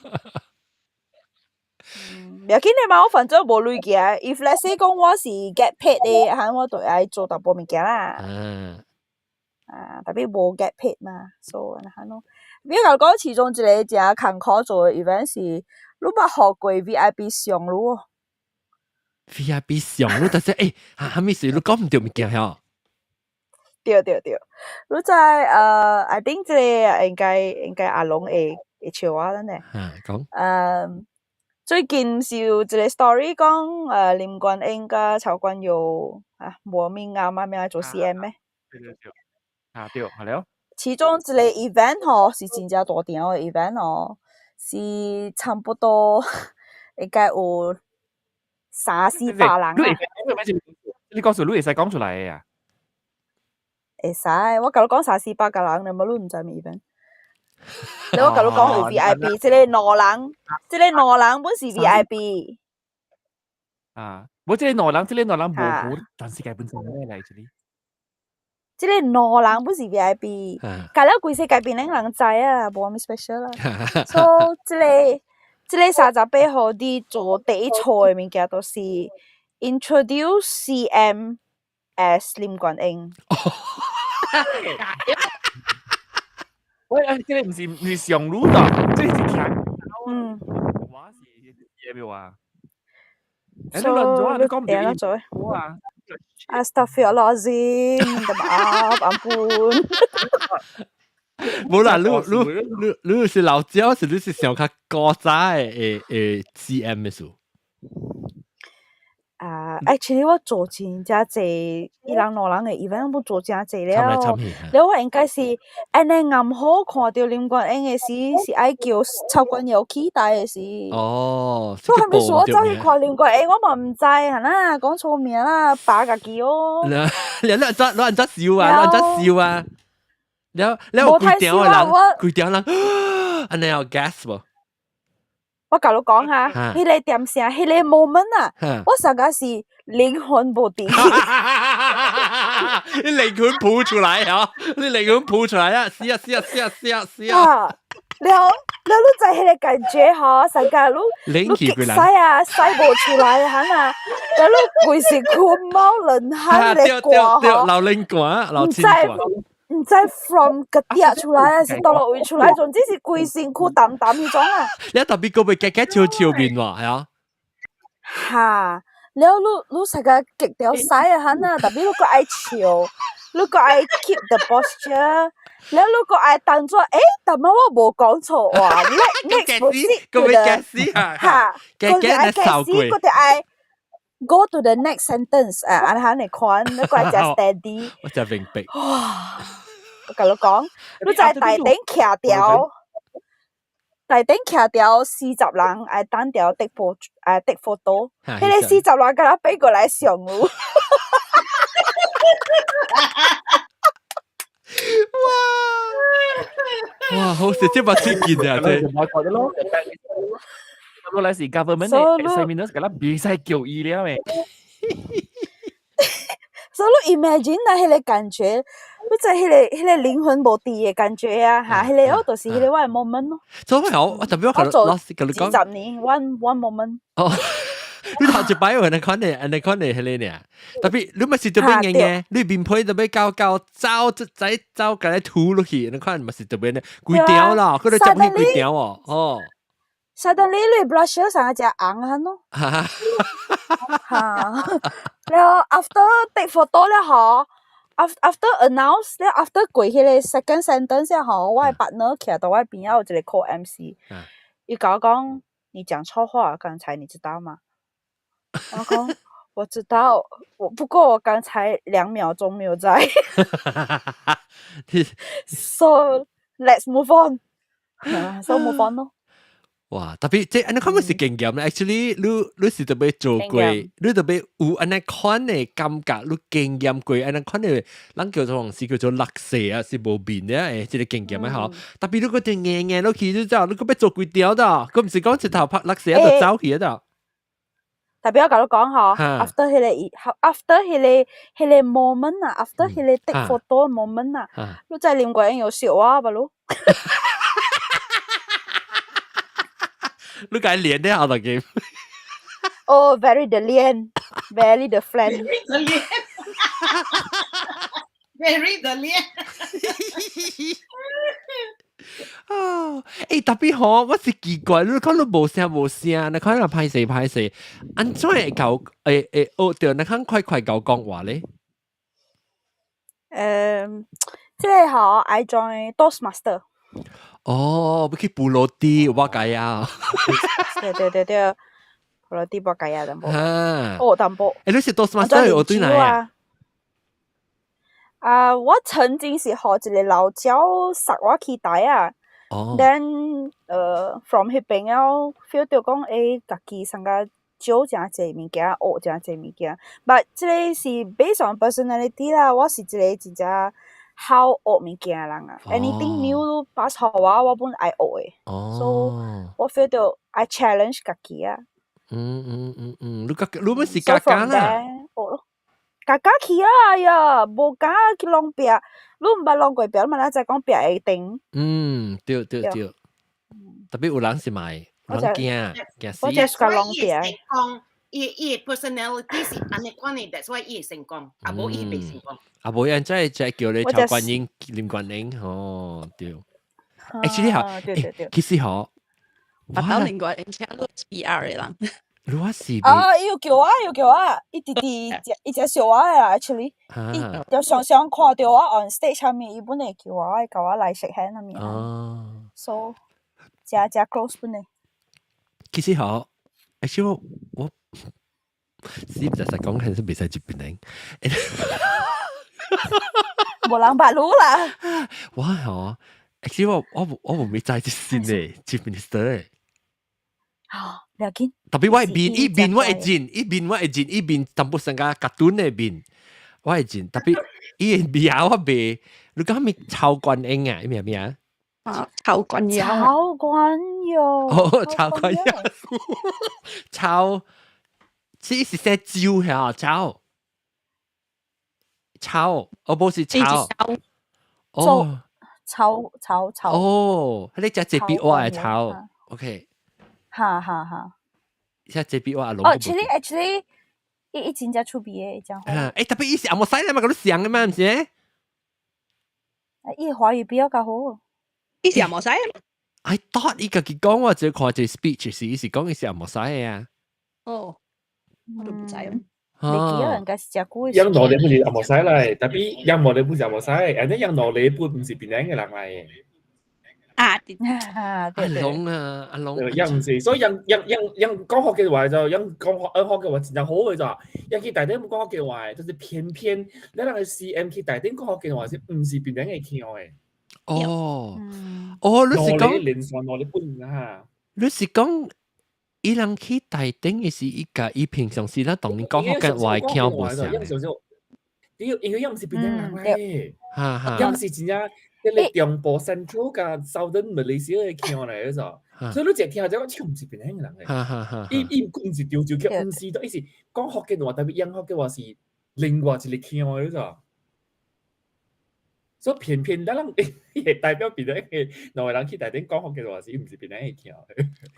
袂要緊的嘛，我反正無鐳寄。If let's say 講我是 get paid 的，哈，我就愛做淡薄物件啦。啊，特別無 get paid 嘛，所以按呢款咯。比如講，其中一個誠艱苦做的 event 是，你捌予過 VIP 上路哦。VIP 上，你但是欸，哈咩事？你講毋著物件吼？對對對，你知I think 這個應該阿龍會笑我啦呢。嚇講。最近是有一個 story 講林冠英佮曹冠佑啊，無面啱啊，咩做 CM 咩？對對對，啊對，係了。其中一個 event 吼是真正大場的 event 哦，是差不多應該有三四百人啊。你講數你會使講出來的啊？會使，我共你講三四百個人，你無你毋知咩 event？你我共你講有 VIP，這个兩人，這个兩人本是 VIP。啊，無這个兩人，這个兩人無好，全世界本身咩來這裡？這个兩人本是 VIP，搞了規世界邊的人知啊，無啥物 special 啦。所以這个38號你做第一錯的物件，就是 introduce CM as 林冠英。喂，這個毋是上路的，這個是聽。我是嘢咩啊？欸，你亂做啊！你講唔對做啊？Astaghfirullahalazim, minta maaf, ampun。無啦，你是老焦，是你是想較古早的 CM 的事？啊，actually 我做真正濟，一人兩人的 event 我做真濟了。了我應該是按呢啱好看著林冠英的時，是愛叫曹冠佑起台的時。哦，所以係咪說我走去看林冠英，我嘛毋知，係啦，講錯名啦，把家己哦。你按怎笑啊？你按怎笑啊？了了有規條的人，規條人，按呢有 gas 無？我共你講哈，彼个點聲，彼个 moment 啊，我上個是靈魂無佇。你靈魂浮出來啊！你靈魂浮出來啊！是啊是啊是啊是啊是啊！了了，你知彼个感覺吼，上個你激使啊，使無出來哈啊，了你規身軀冒冷汗咧汗吼，流冷汗，流清汗。毋知 from 個跌出來還是佗落位出來，總之是規身軀澹澹彼種啊。你特別個會夾夾笑笑面喎，係啊？哈，了你實個激著使啊，哈啊，特別你閣愛笑，你閣愛 keep the posture，了你閣愛當作，欸，但麼我無講錯話，next proceed 個會夾死啊！哈，夾夾愛夾死，閣得愛 go to the next sentence 啊，按呢款，你閣愛食 steady。我真明白。哇！我共你講，你在台頂徛條，台頂徛條40人愛等條 take photo，愛 take photo，彼个40人敢若爬過來上有。哇！哇，好食這把最近啊，這。我覺得咯，落來是 government 的 examiner，敢若袂使叫伊了咩？所以你 imagine 啊，彼个感覺，你知彼个靈魂無佇的感覺啊，哈，彼个我就是彼個我的 moment 咯。所以我特別我做老師共你講幾十年，one moment。哦，你頭一擺有按呢款的，按呢款的彼个爾，特別你嘛是特別硬嘅，你面皮特別高高，走再走共你吐落去，按呢款嘛是特別呢，規條啦，佢都接去規條哦，哦。 Suddenly 你 blusher 上一隻紅啊咯。哈，了 after take photo 了吼，after announce 了 after 過彼个 second sentence 了吼，我的 partner 徛佇我邊仔有一個 co MC，伊共我講你講錯話，剛才你知道嗎？我講我知道，我不過我剛才2秒鐘沒有在。So let's move on. So move on 咯。哇！特別這按呢款嘛是經驗咧，actually 你是特別做過，你特別有按呢款的感覺，你經驗過按呢款的，咱叫做是叫做落勢啊，是無變的誒，這個經驗的吼。特別你閣定硬硬落去，你知道，你閣欲做幾條的，閣毋是講一頭拍落勢就走去的。特別我共你講吼，after 彼個 moment 啊，after 彼個 take photo moment 啊，你知林國英有笑我吧？你共連的好大個。哦，very the 臉，very the friend。 the 臉，very the 臉。啊！欸，特別好，我是奇怪，你看你無聲無聲，你看人歹勢歹勢，按怎會夠會學著？你看快快夠講話咧？這個吼，I join Toastmaster。哦，欲去布羅迪，我解啊。對對對對，布羅迪我解啊，淡薄。啊。哦，淡薄。欸，你是 Toastmaster 學對哪啊？啊，我曾經是予一個老鳥捒我去台啊。哦。 Then，from 彼邊了，feel 著講，欸，家己上較少誠濟物件，學誠濟物件。But 這個是 based on personality 啦，我是一個真正好學物件的人啊。Anything new pass 予我，我本愛學的。So 我 feel 著愛 challenge 家己啊。嗯嗯嗯嗯，你家你們是家家啦？學咯，家家去啊！哎呀，無敢去挵壁，你毋捌挵過壁，你嘛哪知講壁會定？嗯，對對對。特別有人是買，有人驚驚死。我只是講挵壁。講伊的 personality 是按呢款的，that's why 伊會成功，啊無伊袂成功。啊無人真係真係叫你曹觀音、林觀音，哦對。Actually 嚇，對對對，其實嗬，白到林觀音請你 PR 的人。如果是啊，伊有叫我，伊有叫我，伊直直伊直笑我啦，actually，伊就常常看著我 on stage 上面，伊本會叫我，會共我來 shake hand 啥物哦，so 誠誠 close 本的。其實嗬，actually 我是唔實實講係是袂使接別人。無人捌你啦。我嗬，actually 我無未知這新的 Chief Minister 誒。啊，不要緊。特別我面，伊面我會認，伊面我會認，伊面淡薄成個卡通的面，我會認。特別伊的名我袂，你講咩曹觀音啊？伊名咩啊？啊，曹觀友。曹觀友。哦，曹觀友。曹，這是寫招嚇，曹。曹，哦，無是曹。哦。曹曹曹。哦，你只這筆我的曹，OK。哈哈哈。只這筆我阿龍。哦，actually 伊真正趣味的，伊真好。欸，特別伊是紅毛西咧嘛，佮你像的嘛，毋是？伊華語比較較好。伊是紅毛西。 I thought 伊家己講我只看這 speech 時，伊是講伊是紅毛西的啊。哦，我都毋知。你記得應該是誠久的。楊羅你不是紅毛西來，特別楊羅你不是紅毛西，而且楊羅你本毋是檳城的人來的。啊，阿龍啊，阿龍。楊毋是，所以楊楊楊楊講福建話就楊講福建話真正好的就，楊去台頂講福建話，就是偏偏你人個 CM 去台頂講福建話是毋是檳城的腔的。哦，哦，你是講連線我你本啊？你是講伊人去台頂的是伊家伊平常時咱當然講福建話腔無像。因為伊毋是檳城人來的，哈哈，伊是真正。迄個中部 Central 佮 Southern Malaysia 的腔來的咾，所以你一聽就講，這毋是檳城人的。伊伊毋是潮州腔，毋是，伊是講福建話，特別講福建話是另外一個腔的咾。所以偏偏咱人伊會代表檳城的兩個人去台頂講福建話是，伊毋是檳城的腔。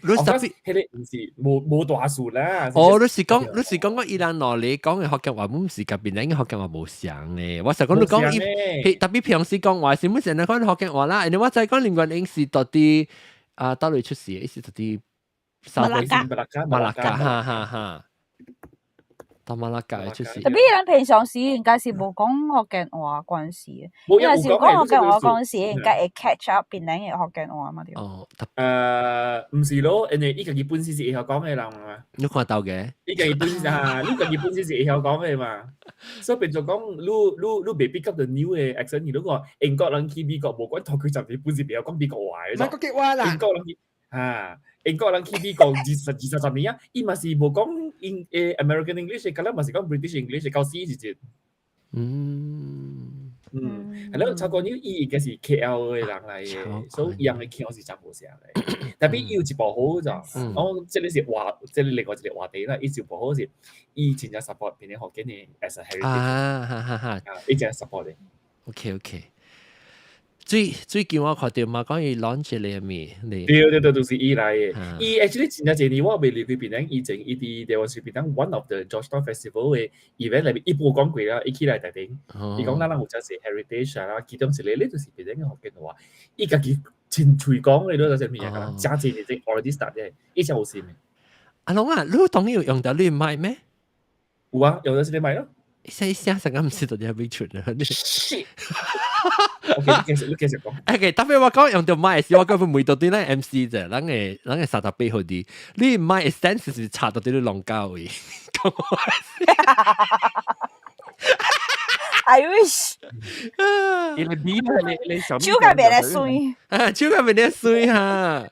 你特別彼個毋是無大事啦。哦，你是講講伊人哪裡講的福建話，毋是佮檳城的福建話無相咧。我是講你講伊，特別平時講話是毋是人講福建話啦？因為我知講林冠英是到底啊，佗位出世，伊是到底馬拉加，馬拉加，哈哈哈。到馬拉加出世。特別咱平常時應該是無講福建話關係，因為是講福建話關係，應該會 catch up 檳城的福建話嘛對。哦，毋是咯，因為伊家己本身是會曉講的人嘛。你看到嘅？伊家己本身啊，你家己本身是會曉講的嘛，所以變做講，你袂 pick up 到 new 的 accent。如果英國人去美國，無管頭佢十年本身袂曉講美國話的。美國嘅話啦。英國人去啊，英國人去美國二十二十年啊，伊嘛是無講英American English，敢若嘛是講 British English，到死時陣。嗯，係咯，曹國妞伊應該是 KL 的人來的，所以伊人的腔是真無相的。特別伊有一部好就，我這個是話，這個另外一個話題啦。伊一部好是，伊真正 support 檳城福建的 as a heritage。啊哈哈哈！伊真 support 的。 OK。最近我看著嘛，講伊 launch 一個咩？對對對，就是伊來的。伊 actually 真正濟年我未離開檳城以前，伊佇台灣是檳城 one of the Georgetown Festival 的 event 內面，伊無講過啦，伊起來台頂，伊講咱人有遮濟 heritage 啊，其中一個咧就是檳城的福建話，伊家己真隨講嘅，你都係物件，真濟你這 already start 嘅，以前有線嘅。阿龍啊，你當然用到你麥咩？有啊，用到是你麥咯。一聲一聲成個唔知到底係邊出啊！ OK，你繼續，你繼續講。 OK，特別我講用到麥時，我講每到啲咧 MC 啫，咱個38好啲。你麥 sense 是插到啲你龍膠位。 I wish。你你你你手手較袂咧酸。啊，手較袂咧酸哈。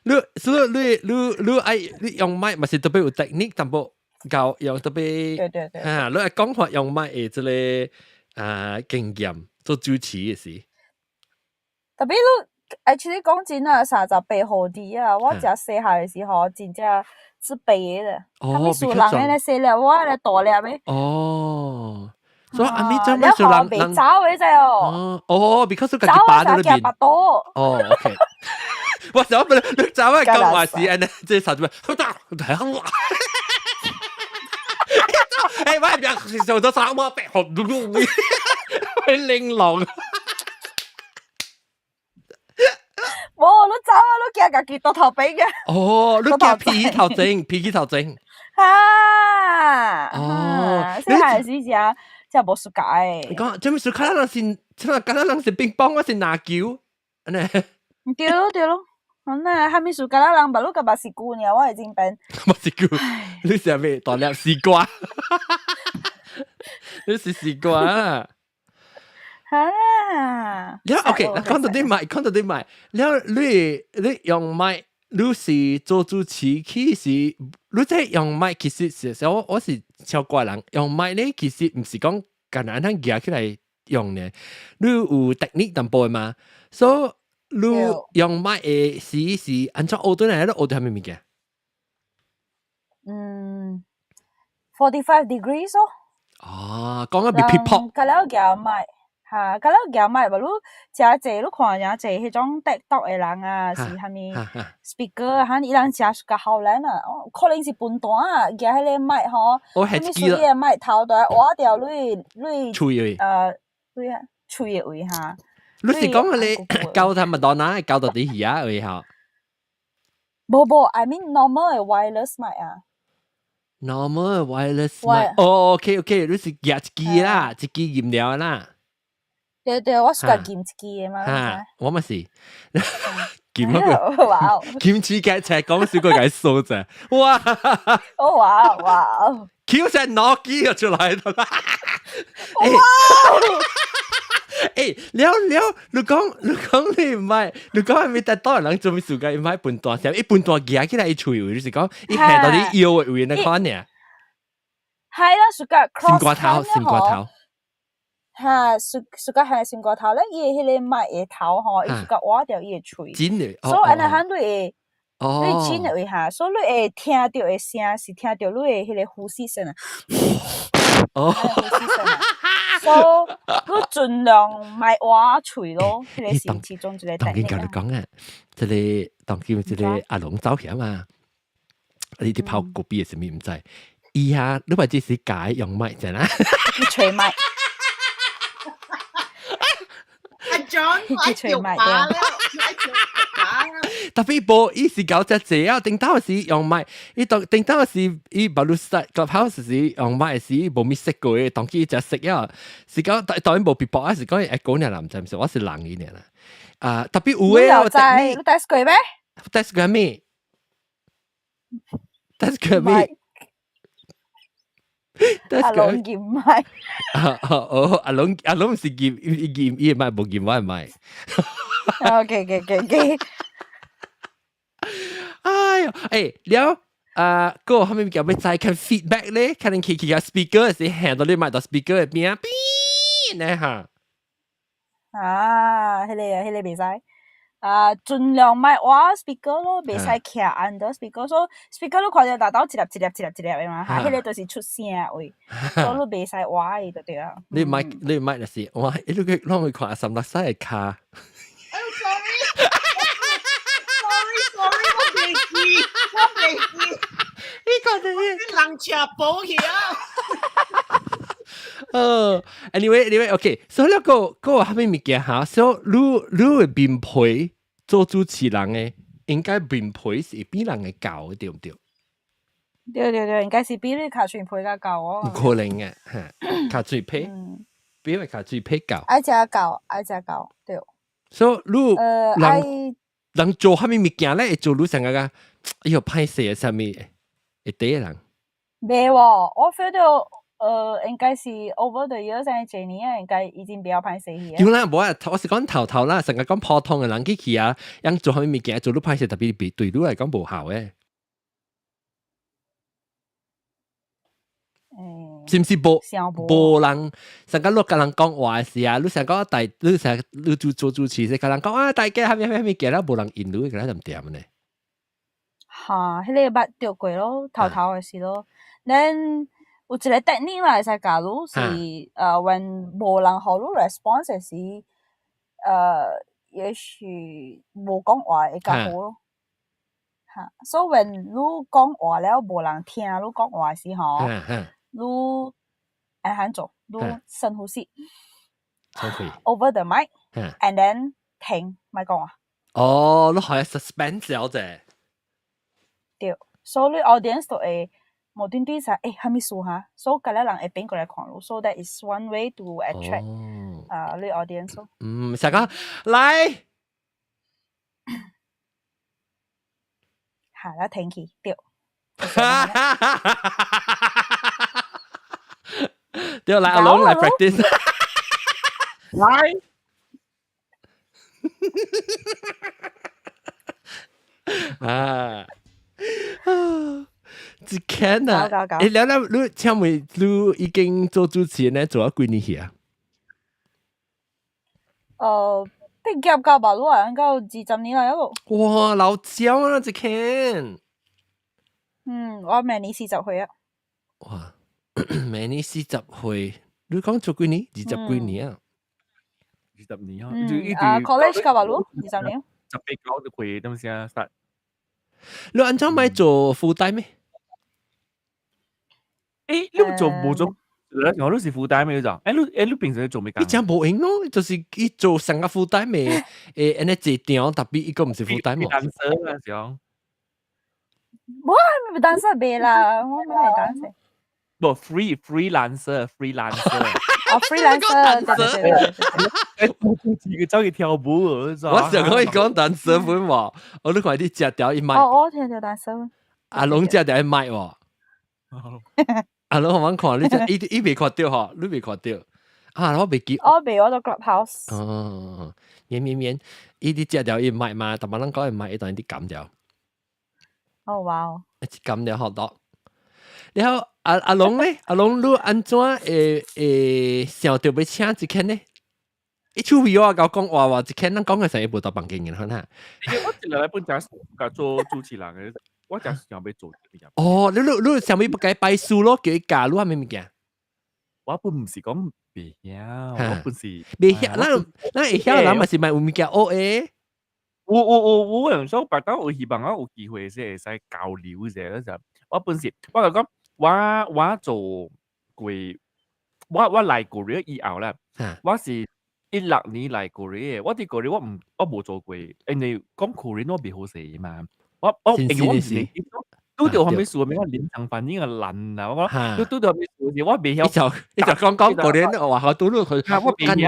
你所以你你你愛你用麥嘛是特別有 technique 淡薄。教用特別，對對對，啊，你愛講話用麥的這個啊經驗做主持的時。特別你 actually 講真啊，38號啲啊，我食細漢的時候真正自卑的。哦，數人咧細粒，我咧大粒的。哦，所以阿咪做咩數人人走的啫哦。哦，because 自己擺喺裏邊。哦，OK。我想問你走啊，講話是按呢，這啥子？好大，好大。哎，我係做咗三個白學，去玲瓏。冇，你走啊！你驚家己倒頭餅嘅。哦，你驚皮頭整，皮頭整。哈！哦，細漢時食食無暑假的。你講做咩暑假？咱是，這敢若人是乒乓，我是籃球，按呢。對咯對咯，嗯啊，啥物暑假啦？人捌你個捌是菇爾，我會真笨。捌是菇，你食咩？大粒絲瓜。你是絲瓜啊？啊！了 OK，講到啲麥，講到啲麥，了你你用麥，你是做主持，其實你這用麥其實是我我是超怪人，用麥咧其實毋是講簡單通舉起來用呢，你有 technique 淡薄嘛，所以你用麥的時是按怎學轉來？你學著啥物物件？嗯，45 degrees 咯。哦，講個別撇較了舉麥。哈，較了舉麥，無你誠濟，你看誠濟彼種 TikTok 的人啊，是啥物 speaker 啊，哈，伊人誠較睺年啊，可能是笨蛋啊，舉彼個麥吼，啥物水的麥頭都愛挖掉你你喙位，你喙的位哈。你是講你教他麥當娜教到底耳位吼？無無，I mean normal 的 wireless 麥啊。 normal wireless 麥，哦，OK OK，你是舉一支啦，一支飲料啦。對對，我是共撳一支的嘛。哈，我嘛是，撳一個，哇哦！撳起個才講少個解數啫，哇！哦哇哇！Q 成諾基就出來了啦！哇！欸，了了，你講你講你毋係，你講係咪得多人做咩事嘅？毋係笨蛋聲，伊笨蛋舉起來伊喙位，就是講伊下到你腰的位那款爾。係啦，屬個心肝頭，心肝頭。哈，屬屬個係心肝頭咧，伊的彼個麥的頭吼，伊屬個挖掉伊的喙。真的，所以按呢喊你會，你真的位哈，所以你會聽著的聲是聽著你的彼個呼吸聲啊。哦，呼吸聲啊。所以你盡量莫挖喙咯，彼個是其中一個。當今共你講啊，這個當今這個阿龍走起嘛，你佇泡咖啡的啥物毋知？伊啊，你話這是假用麥啫啦？你吹麥。阿 John，我叫爸啦，我叫爸啦。特別無，伊是搞只濟啊！頂當時用麥，伊當頂當時伊把你塞 Clubhouse 時用麥時，伊無咪識過的，當佢只識啊，是講當然無別駁啊，是講會講爾啦，毋知毋是，我是人伊爾啦。啊，特別有的我知，你 test 過咩？test 過咩？test 過咩？阿龍驗麥。哦，阿龍阿龍是驗驗伊的麥，無驗我的麥。 OK OK OK。哎喲，欸，了啊，個後面叫欲再看 feedback 咧，可能去去個 speaker 是響到你麥到 speaker 的邊邊呢哈。啊，彼個啊，彼個袂使。啊，盡量莫挖 speaker 咯，袂使徛 under speaker，所以 speaker 你看著大兜一粒一粒一粒一粒的嘛，哈，彼個就是出聲位，所以你袂使挖伊就對啊。你麥你麥就是哇，你去攏會看三六三的跤。 I'm sorry. Sorry, sorry，我袂記，我袂記。你講的人車保去啊！哦，anyway anyway OK，所以那個個啥物物件哈，所以你你的面皮做主持人嘅應該面皮是比人嘅厚，對毋對？對對對，應該是比你跤喙皮較厚哦。有可能嘅，嚇，跤喙皮，比你跤喙皮厚。愛食厚，愛食厚，對。所以你人人做啥物物件咧，會做你成個個，哎喲，歹勢啊，啥物會第人？袂喎，我 feel 到應該是 over the years 這年啊，應該已經比較歹勢去。對啦，無啊，我是講頭頭啦，成日講普通嘅人去去啊，樣做啥物物件做你歹勢，特別對對你來講無效嘅。是毋是無無人？成個你共人講話時啊，你成講大，你成你做做主持，共人講啊，大家啥物啥物物件啦，無人應你，個就毋掂呢。哈，彼個捌著過咯，頭頭的時咯。Then 有一個 technique 啦，會使教你是when 無人予你 response 的時，也許無講話會較好咯。哈，so when 你講話了無人聽你講話時吼，你按怎做？你深呼吸，over the mic，and then 停，莫講話。哦，你可以 suspense 咗啫。對，所以你 audience 就會無端端說，欸，啥物事哈？所以個人會變過來看你，so that is one way to attract 啊你 audience。嗯，成個來，嚇，啦停去，對。對，來阿龍來 practice。來。啊！一間啊！欸，了了，你請問你已經做主持人咧，做咗幾年去啊？畢業到吧，你應該有20年啦，咯。哇，老焦啊，一間。嗯，我明年40歲啊。哇，明年40歲，你講做幾年？20幾年啊？20年啊！嗯，啊，college 到吧，你20年。18、19歲，當時啊，start。你按怎欲做 full time 咩？欸，你做無做？我都是 full time 咩就？欸，你欸，你平時做咩工？伊真無閒咯，就是伊做成個 full time 的，欸，按呢坐場，特別伊個毋是 full time。 dancer 啊，是講。我毋 dancer 袂啦，我毋會 dancer。無 freelancer freelancer。哦，freelancer，對對對對。欸，自己走去跳舞，我想講伊講 dancer 本喎，我都看你食掉伊麥。哦，我聽著 dancer。阿龍食掉伊麥喎。阿龍我看你只，伊伊未看著吼，你未看著。啊，我袂記。我未，我佇 Clubhouse。哦，免免免，伊佇食掉伊麥嘛，逐擺人講伊麥，伊當然佇減掉。哦，哇哦！一減掉好多。然後阿阿龍咧，阿龍你按怎會會想著欲請一間呢？伊手尾我共講話話，一間咱講嘅時候無到房間嘅，可能。我一來本正想做主持人嘅，我正想欲做。哦，你你你想欲欲共伊拜師咯，叫伊教你啥物物件？我本毋是講袂曉，我本是袂曉，咱咱會曉人嘛是嘛有物件學的。有有有有，所以別當有希望我有機會是會使交流一下嗰陣。我本是我就講，我我做過，我我來過了以後啦，我是16年來過的，我佇過我毋我無做過，因為講 Korean 我袂好勢嘛，我我因為我毋是拄著啥物事，物我臨場反應啊難啊，我講拄拄著啥物事，我袂曉。伊就伊就講講 Korean 話好拄著佢，我袂曉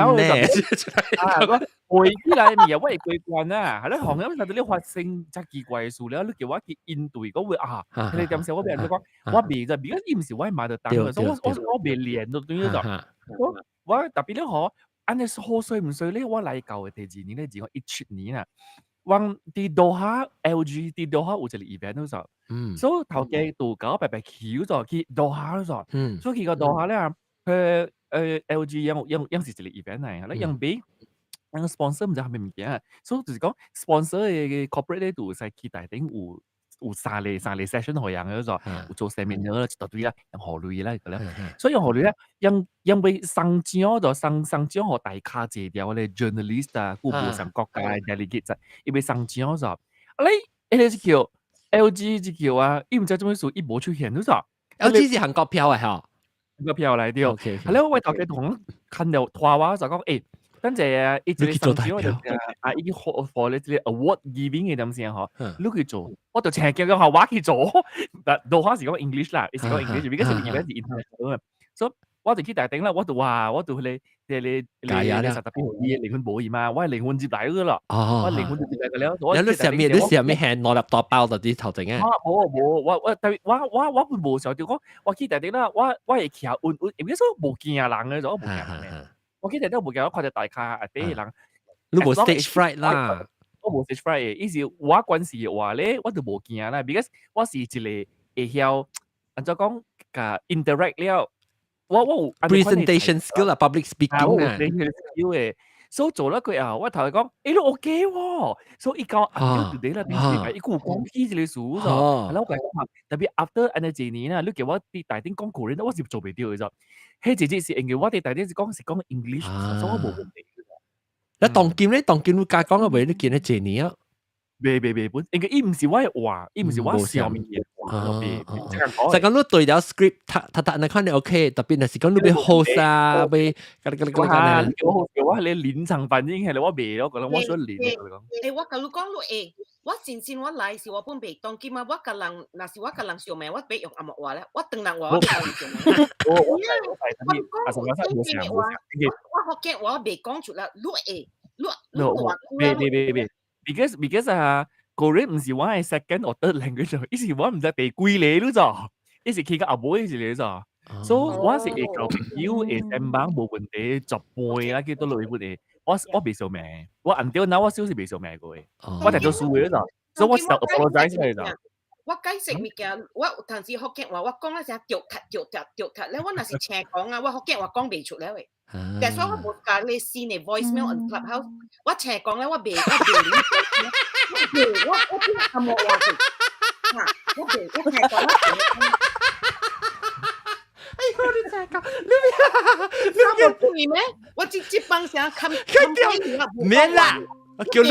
啊，我背起來物啊，我會過關啊，係咧行業實在你發生遮奇怪的事了，你叫我去應對，講話啊，彼個點時我變做講，我袂就，because 伊毋是我的 mother tongue，所以我我我袂練就對咗。我我特別咧吼，按呢好衰毋衰咧，我來到的第二年咧，2017年啦，我佇多哈 LG 佇多哈有一個 event 嗰時，所以頭家就共我白白去咗去多哈嗰時，所以去到多哈咧，佢LG 樣樣樣是一個 event 嚟，咧樣買。那個 sponsor 毋知啥物物件，所以就是講 sponsor 的 corporate 咧，就會使去台頂有有三個三個 session 予人嗰種，有做 seminar 一大堆啦，用予鐳啦，個了。所以用予鐳咧，用用欲送獎就送送獎予大咖坐掉咧 journalist 啊，有無仝國家的 delegate，伊欲送獎就，啊你，彼個是叫 LG 這叫啊，伊毋知做啥物事，伊無出現，你知？LG 是韓國票的吼，韓國票來對。後來我頭家同看著拖我就講，欸。等陣啊，伊一個你去做代上表啊，伊去 for 咧這個 award giving 嘅東西嗬，你去做，我就請叫講我去做，但老話是講 English 啦，伊是講 English，because 是是 international 嘛，所以我就去大頂啦，我就話我就去你你解壓啦你實特別伊靈魂無伊嘛，我靈魂接來個啦，我靈魂接來個了。你上面你上面係攞粒大包就啲頭前啊？冇冇，我我特別我我我本無想到講，我去大頂啦，我我會徛穩穩，因為說無驚人嘅，我無驚人嘅。我記得都無驚，我看著大咖啊底人，你無 stage fright 啦？我無 stage fright 嘅，意思我關事嘅話咧，我就無驚啦，because 我是一個會曉按怎講，共 interact 了，我我有 presentation skill 啊，public speaking 啊，presentation skill 嘅，所以做了過後，我頭先講，欸你 OK 喎，所以伊講啊，對啦，伊有講起這個事咗，係啦，我講特別 after 按呢一年啦，你叫我佇大頂講 Korean，我是做袂到嘅啫。彼一日是因為我佇大頂是講是講 English，所以我無問題。你當今咧，當今你加講個話，你見咗一年啊？袂袂袂本，因為伊毋是我的話，伊毋是我上面嘅話。就講你對了 script，讀讀讀，你看你 OK，特別若是講你欲 host 啊，欲嗰啲嗰啲嗰啲。我我係你臨場反應係我袂，我覺得我想練。欸，我共你講，你會，我真正我來是我本袂當今啊，我共人，若是我共人相罵，我欲用紅毛話咧，我唐人話我共人相罵。我我我講真話，我福建話我袂講出來，你會，你你袂袂袂袂。Because 啊，Korean 毋是我的 second or third language，伊是我毋知第幾個你知，伊是去到後尾一個咋，所以我是會交朋友會先幫無問題，十倍啦，去倒落去問題，我我袂相罵，我 until now 我少是袂相罵過的，我定做輸的咋，所以我就 apologize 嚟咋。我解釋物件，我有當時福建話，我講了聲著咳著咳著咳，咧我若是請講啊，我福建話講袂出來的。但所以我無共你 send 的 voicemail on Clubhouse，我請講咧，我袂我袂，我我我聽紅毛話去，嚇，我袂我請講我袂。哎呦，你真講，你你無注意咩？我這這幫聲冚冚免啦。叫你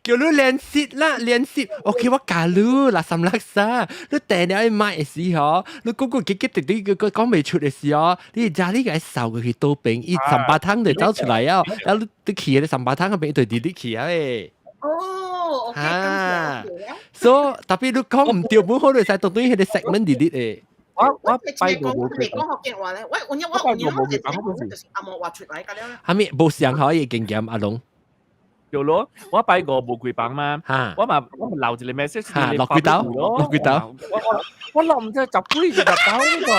叫你練習啦，練習。OK，我教你啦，三垃圾。你訂了去買的時候，你個個結結滴滴個講袂出的時候，你家你個掃過去倒邊，伊三八湯就走出來啊。然後你去嗰三八湯嗰邊一對滴滴去啊喂。哦，OK，啊，所以特別你講毋對，本好你使當對彼個 segment delete 的。我我拜過無講福建話咧，我我我我我就是紅毛話出來個了。哈咪無上好嘅經驗，阿龍。對咯，我拜五無開房嘛，我嘛我嘛留一個 message，落幾刀，落幾刀，我我我落毋知十幾二十刀呢個。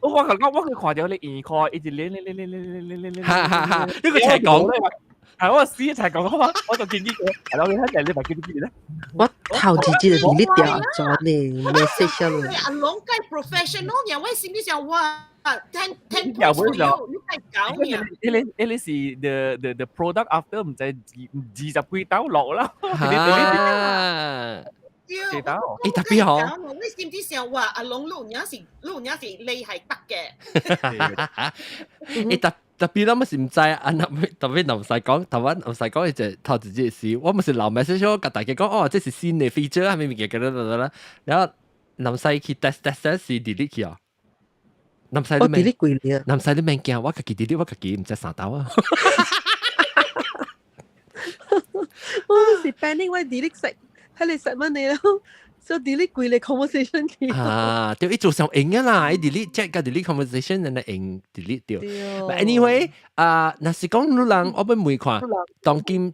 我我講我去看著你圓塊，一直連連連連連連連連，哈哈哈！呢個齊講，係我死一齊講，我我就見呢個，係咯，你睇人你咪見啲咧。我頭一日就 delete 掉咗呢 message 咯。阿龍介 professional 呀，我心裡想哇，10 10 points for you，你介搞呀。呢個呢個是 the product after 毋知二二十幾刀落啦。啊！幾刀？欸特別好。我心裡想哇，阿龍你有影是你有影是厲害得嘅。欸特特別咱們是毋知啊，那特別若毋使講，台灣毋使講，伊就頭一日時，我毋是留 message 我共大家講，哦，這是新的 feature，啥物物件，啦啦啦，然後毋使去 test test 是 delete 去啊。毋使你我 delete 幾年，毋使你免驚，我家己 delete，我家己毋知三刀啊。我是 panic 我 delete 食，睇你食乜你咯，所以 delete 規個 conversation 去。啊，對，伊做上用啊啦，伊 delete chat 佮 delete conversation，人哋用 delete 掉。But anyway，啊，若是講你人，我欲問看，當今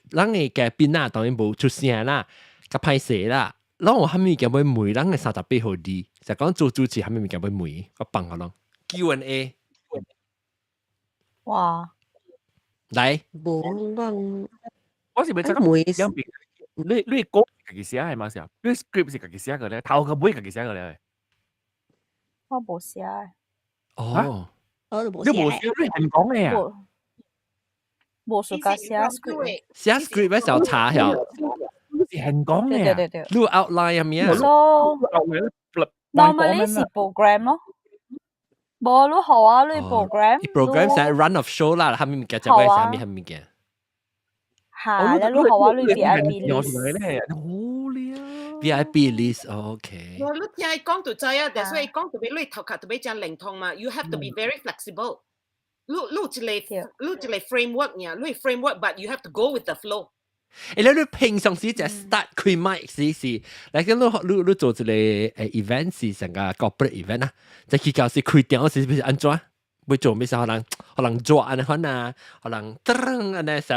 咱的嘉賓啊，當然無出聲啦，較歹勢啦。攏有啥物件欲問咱的38號字，就講做主持啥物物件欲問，我放予攏 Q&A。哇！來，無講，我是欲知影兩邊，你你講家己寫係嘛是啊？你 script 是家己寫個咧，頭個尾家己寫個咧。我無寫。哦，我都無你無寫，你係講嘅啊？無暑假寫 script，寫 script 嘅時候查下。你是係講嘅對對對對。你 outline 係咪啊 So normally 是 program 咯，無你好啊，你 program。 program 是 run of show 啦，啥物物件就會啥物啥物件。嚇，你好啊，你 VIP list。好咧。 VIP list，OK。我你聽伊講就知啊，但所以講特別你頭殼特別真靈通嘛，you have to be very flexible。你一個 framework 爾，你 framework，but you have to go with the flow。你平常時就 start 開麥時是，嚟緊你做一個event 是成個 corporate event 啊，就去到時開場時是按怎？會做咩事？可能做按呢款啊，可能噔按呢時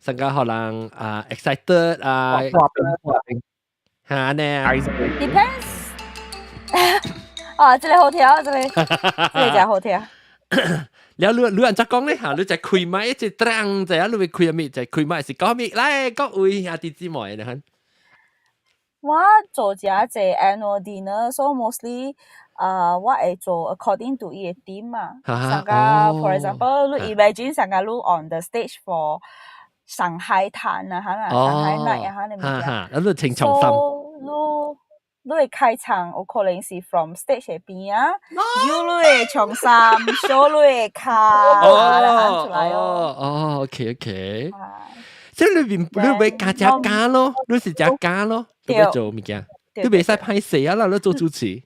成個可能啊 excited 啊，嚇呢啊。 Depends。啊，這個好聽，這個真好聽。了你按怎講咧嚇？你就開麥一直噔，就啊，你會開咩？就開麥是講咩？來各位兄弟姊妹，你看。我做這濟 annual dinner，so mostly 啊，我會做 according to 伊個 theme 嘛。上個 for example，你 imagine 上個你 on the stage for 上海灘啊，哈啦，上海 night 啊，哈，你物件。哈，你穿長衫。你會開場有可能是 from stage 的邊啊，搖你的長衫，show 你的跤，哦出來哦。哦，OK OK。即係裏邊你會加加加咯，你是加加咯，你會做物件，你袂使歹勢啊啦，你做主持。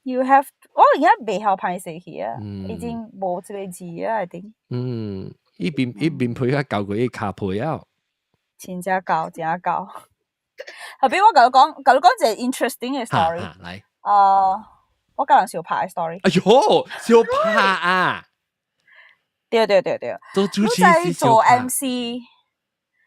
You have，我而家袂曉歹勢去啊，已經無這個字啊，I think。嗯，一邊配較厚過伊跤皮啊。真正厚，真厚。後邊我共你講一個 interesting 嘅 story。來。啊，我共人相拍嘅 story。哎喲，相拍啊！對對對對。做主持是做 MC，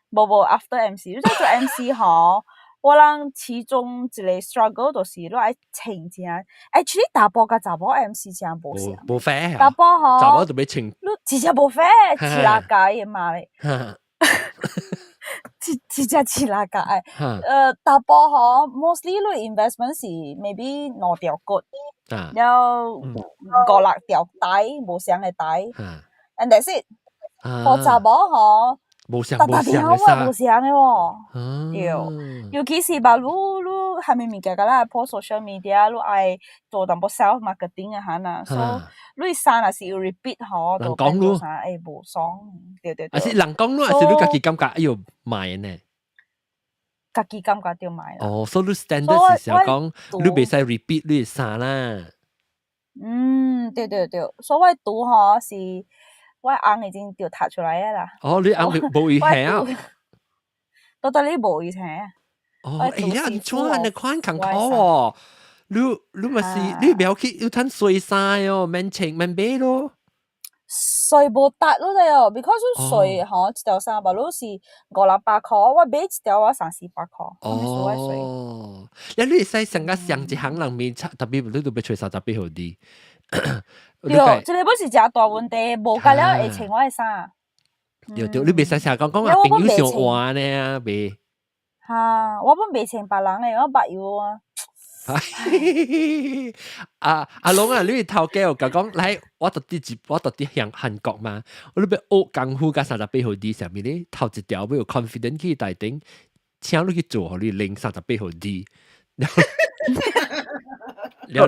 無無 after MC，你在做 MC 吼，我人其中一個 struggle 就是你愛穿正，actually 查埔佮查某 MC 真無相。無 fair。查埔吼，查某就欲穿。你真正無 fair，市拉街的嘛咧。真正市拉街。查埔吼，mostly 你 investment 是 maybe 兩條骨，了五六條帶，無相的帶，and that's it。予查某吼，無相逐逐條啊無相的喎，對，尤其是吧，你啥物物件甲咱 post social media，你愛做淡薄 self marketing 啊哈呐，所以你衫若是有 repeat 吼，就變做啥會無爽，對對對。啊是人講你，還是你家己感覺哎喲賣呢？家己感覺著賣啦。哦，所以你 standard 是想講你袂使 repeat 你衫啦。嗯，對對對，所以我拄吼是。我翁已經著讀出來啊啦。哦，你翁無伊聽啊？到底你無伊聽？哦，哎呀，你怎按呢款艱苦哦？你嘛是你不要去要趁水衫哦，免穿免買咯。稅無達咯哦，because 稅吼一條衫吧，你是五六百箍，我買一條我三四百箍。哦，你會使上個上一行人面，特別你都欲揣38號啲。對，這個本是誠大問題，無甲了會穿我的衫。對對，你袂使成日講講啊，朋友想換呢，袂。哈，我本袂穿別人的，我捌油啊。啊阿龍啊，你頭家有講來，我到佇向韓國嘛，我欲學功夫佮38號字啥物咧，頭一條欲有 confident 去台頂，請你去做，予你練三十八號字。了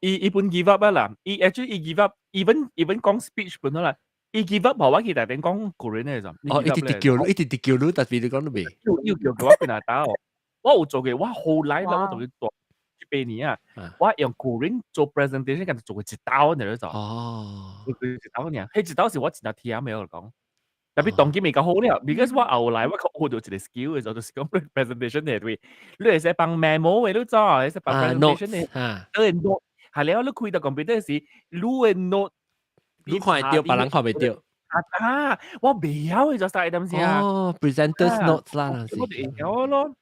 伊本 give up 啊啦，伊 actually 伊 give up，even 講 speech 本啦，伊 give up 無我去台頂講 Korean 嘅就，哦，一直直叫，一直直叫你，特別你講都未。要叫叫我變來打哦，我有做過，我後來啦，我同佢做8年啊，我用 Korean 做 presentation，跟住做過一刀爾就，做過一刀爾，彼一刀是我真正忝的我講，特別當今未夠好了，because 我後來我較學到一個 skill 嘅時候，就是講 presentation 的對，你會使放 memo 的你知，會使放 presentation 的，你 note。係了，你開到 computer 時，你的 note 你看會著，別人看袂著。啊！我袂曉的就曬點先啊。哦，presenters notes 啦，我就會曉咯。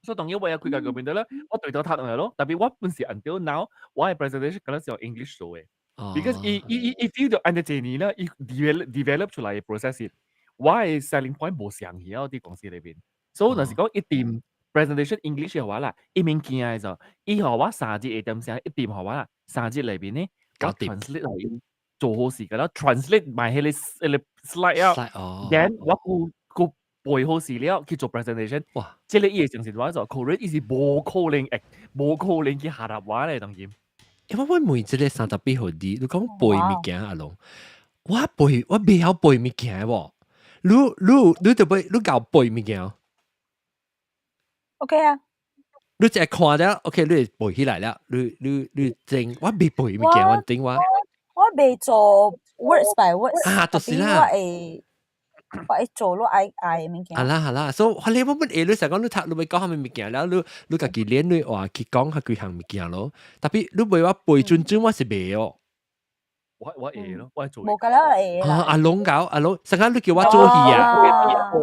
所以當然我也開個 computer 啦，我對頭讀落咯。特別我本是 until now，我的 presentation 可能是用 English 做的。Because 伊 feel 到按呢這年啦，伊 develop 出來的 process，我的 selling point 無相去啊，佇公司裏邊。所以若是講一點 presentation English 的話啦，伊物件的就，伊予我3日下點聲，一點予我啦，3日裏邊呢，我 translate 來做好事㗎啦，translate 埋彼個 slide 啊，then 我閣背好勢了去做 presentation。哇！這個伊會相信我做 Korean 伊是無可能會，無可能去下達我咧當今。因為我問這個38號字，你講背物件阿龍，我背我袂曉背物件喎。你就背你教背物件？OK 啊。你淨係看了，OK，你會背起來了。你整我袂背物件，我頂我。我袂做 words by words，啊，就是啦。我會做咯，愛愛的物件。啊啦好啦，所以我你本會你成講你讀你會講啥物物件，了你家己練你話去講較幾項物件咯。特別你袂話背準準，我是袂哦。我會咯，我係做。無㗎啦，會啦。啊，阿龍搞阿龍，成日你叫我做戲啊。做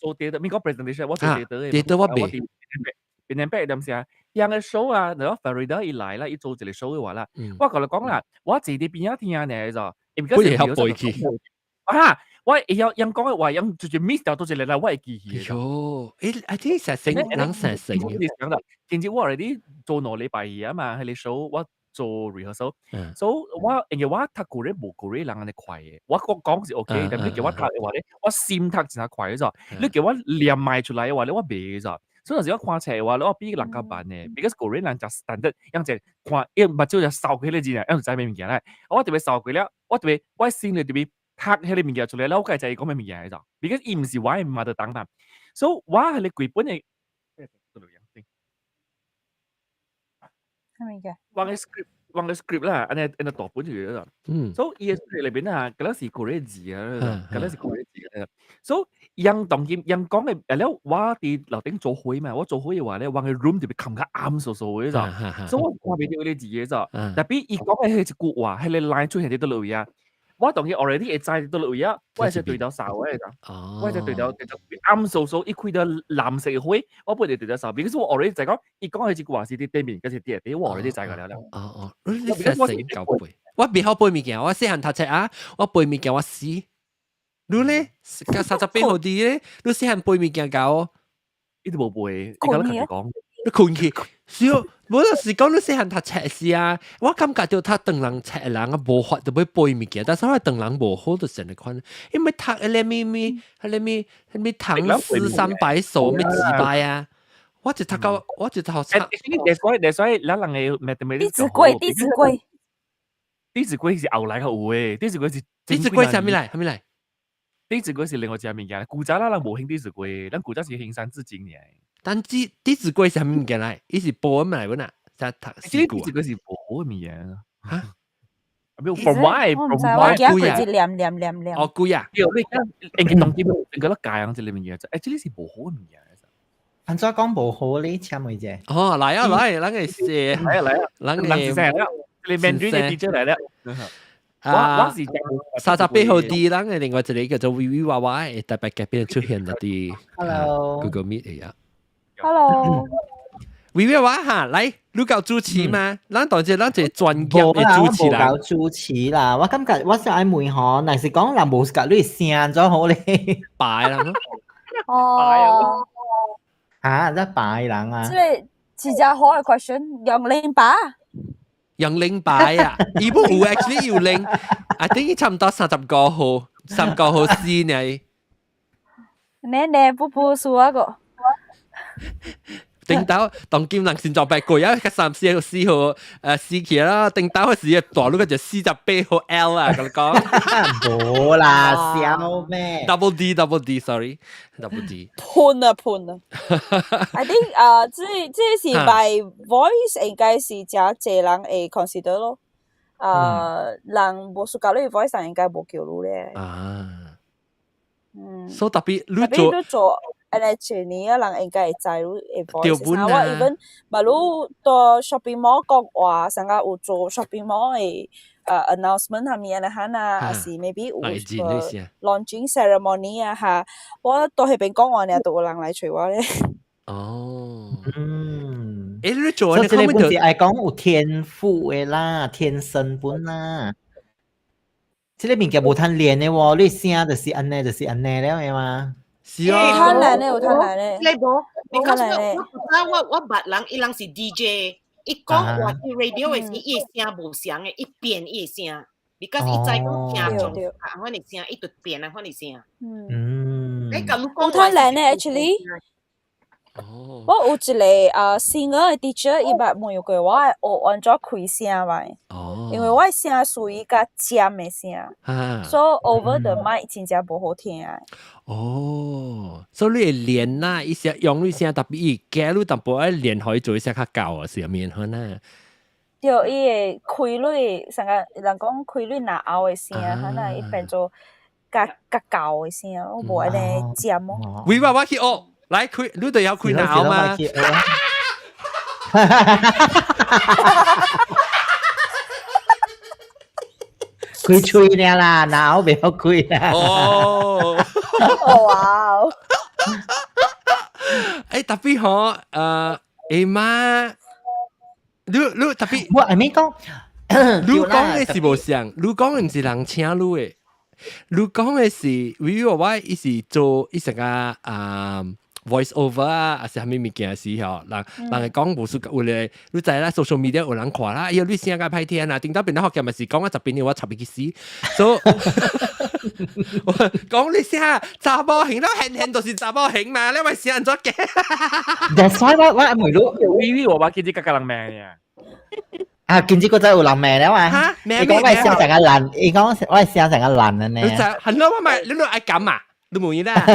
做 theatre，咪講 presentation，我做 theatre 嘅。 theatre 我袂。變成白點先？樣嘅 show 啊，然後 Farida 一來啦，伊做一個 show 嘅話啦，我同你講啦，我坐佇邊仔聽呢就，不會曉背去。啊，我會曉樣講嘅話，樣直接 miss 掉多一個啦，我會記起。喲，誒，I think 實成人實成。甚至我 already 做2禮拜啊嘛，彼個 show 我做 rehearsal，所以我因為我讀古咧無古咧人按呢快嘅，我講講是 OK，但你叫我讀嘅話咧，我心讀真快咗，你叫我念埋出來嘅話咧，我袂咗。所以有時我看冊嘅話，我比人較慢嘅，because 古咧人誠 standard，樣只看，因目睭就掃過彼個字啊，樣就知咩物件咧。我特別掃過了，我特別我心裡特別讀彼個物件出來了，我才知伊講咩物件嘅，because 伊毋是我的 mother tongue 嘛。所以我彼個規本的，啥物件？我的 script 啦，按呢按呢大本就啦。所以伊的 script 內面啊，敢若是古咧字啊，敢若是古咧字啊。所以樣當今樣講的，了我佇樓頂做伙嘛，我做伙的話咧，我的 room 特別冚較暗嗖嗖的咋，所以我看袂著彼個字的咋。特別伊講的彼一句話，彼個 line 出現佇佗位啊，我當然 already 會知佇佗位啊，我會使對頭掃的咋，我會使對頭對頭暗嗖嗖，伊開著藍色的火，我不會對頭掃，because 我 already 知講，伊講彼一句話是佇頂面，抑是佇下底，我 already 知個了了。哦哦，你實成夠背，我袂曉背物件，我細漢讀冊啊，我背物件我死。你咧，38號啲咧，你細漢背物件夠？伊都無背，伊敢若家己講。你困去，所以無就是講你細漢讀冊時啊，我感覺到讀唐人冊人啊無法就欲背物件，但是我唐人無好就成日款，因為讀彼個咩咩，彼個咩，彼個唐詩三百首咩幾擺啊，我就讀到我就讀冊。That's why 咱人的 mathematics 弟子規，弟子規，弟子規是後來較有的，弟子規是弟子規啥物來？啥物來？弟子規是另外一隻物件，古早咱人無興弟子規，咱古早是興三字經爾。但弟子規是啥物物件來？伊是報物來本啊？在讀弟子規是無好的物件嚇？沒有 from why？我毋知，我記得佢是念念念念。哦，鬼啊！對，你講應該當今應該咧教人這個物件，這個是無好的物件。按怎講無好咧？請問者。哦，來啊來，咱個是來啊來啊，咱個人是啥了？你 Mandarin 的 teacher 來了。我是38號 D，咱個另外一個叫做微微娃娃，會特別改變出現佇啲 Hello Google Meet 嚟啊。 Hello，微微娃哈，來，你夠主持嗎？咱當這咱這專業的主持人。我無夠主持啦，我感覺我想愛問吼，若是講人無佮你聲做好咧，擺人咯。哦。嚇，這擺人啊？這個是隻好的 question，用零把。用零擺啊？伊無有 actually 有零，I think 差唔多35號，39號 C 呢。你你不不輸一個。頂到當今人心臟病過啊，34號死去啦，頂到時大陸個就48號 L 啊，佮你講。無啦，笑咩？Double D double D sorry，double D。噴啊噴啊！I think 啊，這是 by voice 應該是誠濟人會 consider 咯。啊，人無 suka 你 voice 應該無叫你咧。啊。嗯。所以特別你做。你做。按呢一年啊，人應該會知你的 voice。我 even 嘛，你到 shopping mall 講話，成個有做 shopping mall 的announcement 啥物按呢款啊，還是 maybe 有個 launching ceremony 啊哈，我到彼邊講話爾，都有人來揣我咧。哦，嗯，欸，你做所以這個本是愛講有天賦的啦，天生本啦。這個物件無通練的喎，你聲就是按呢，就是按呢了的嘛。是啊，有貪婪咧，有貪婪咧。你無？你講我捌人，伊人是 DJ，伊講話佇 radio 的時，伊的聲無相的，伊變伊的聲，because 伊知講聽眾按款的聲，伊就變按款的聲。你假如講有貪婪咧，actually。我有一個singer 的 teacher，伊捌問過我學按怎開聲嘛？因為我的聲屬於較尖的聲，所以 over the mic 真正無好聽。哦，所以你會練啦，伊聲用你聲特別伊加你淡薄愛練，可以做一聲較高啊，是面可能。對，伊會開蕊，成個人講開蕊若喉的聲，可能伊變做較較厚的聲，我無按呢尖哦。喂，我去學，來開，你都要開喉嗎？開喙了啦，喉袂曉開啦。哦，哇！欸，特別吼，阿媽，你特別，我 I mean 講，你講的是無像，你講的毋是人請你的，你講的是，為我伊是做伊成個啊 voice over 啊，還是啥物物件時吼，人會講無輸有咧，你知啦，social media 有人看啦，哎喲，你聲較歹聽啊，頂到變到福建嘛是講啊10年我插伊去死，所以我講你聲查某型，咱現現就是查某型嘛，你咪聲按怎假？ That's why 我問你，微微我把見這個人命呀。啊，見這個真有人命了啊！你講我聲成個爛，你講我聲成個爛啊呢？你就係咯，我咪你都愛咁啊？你無意啦？你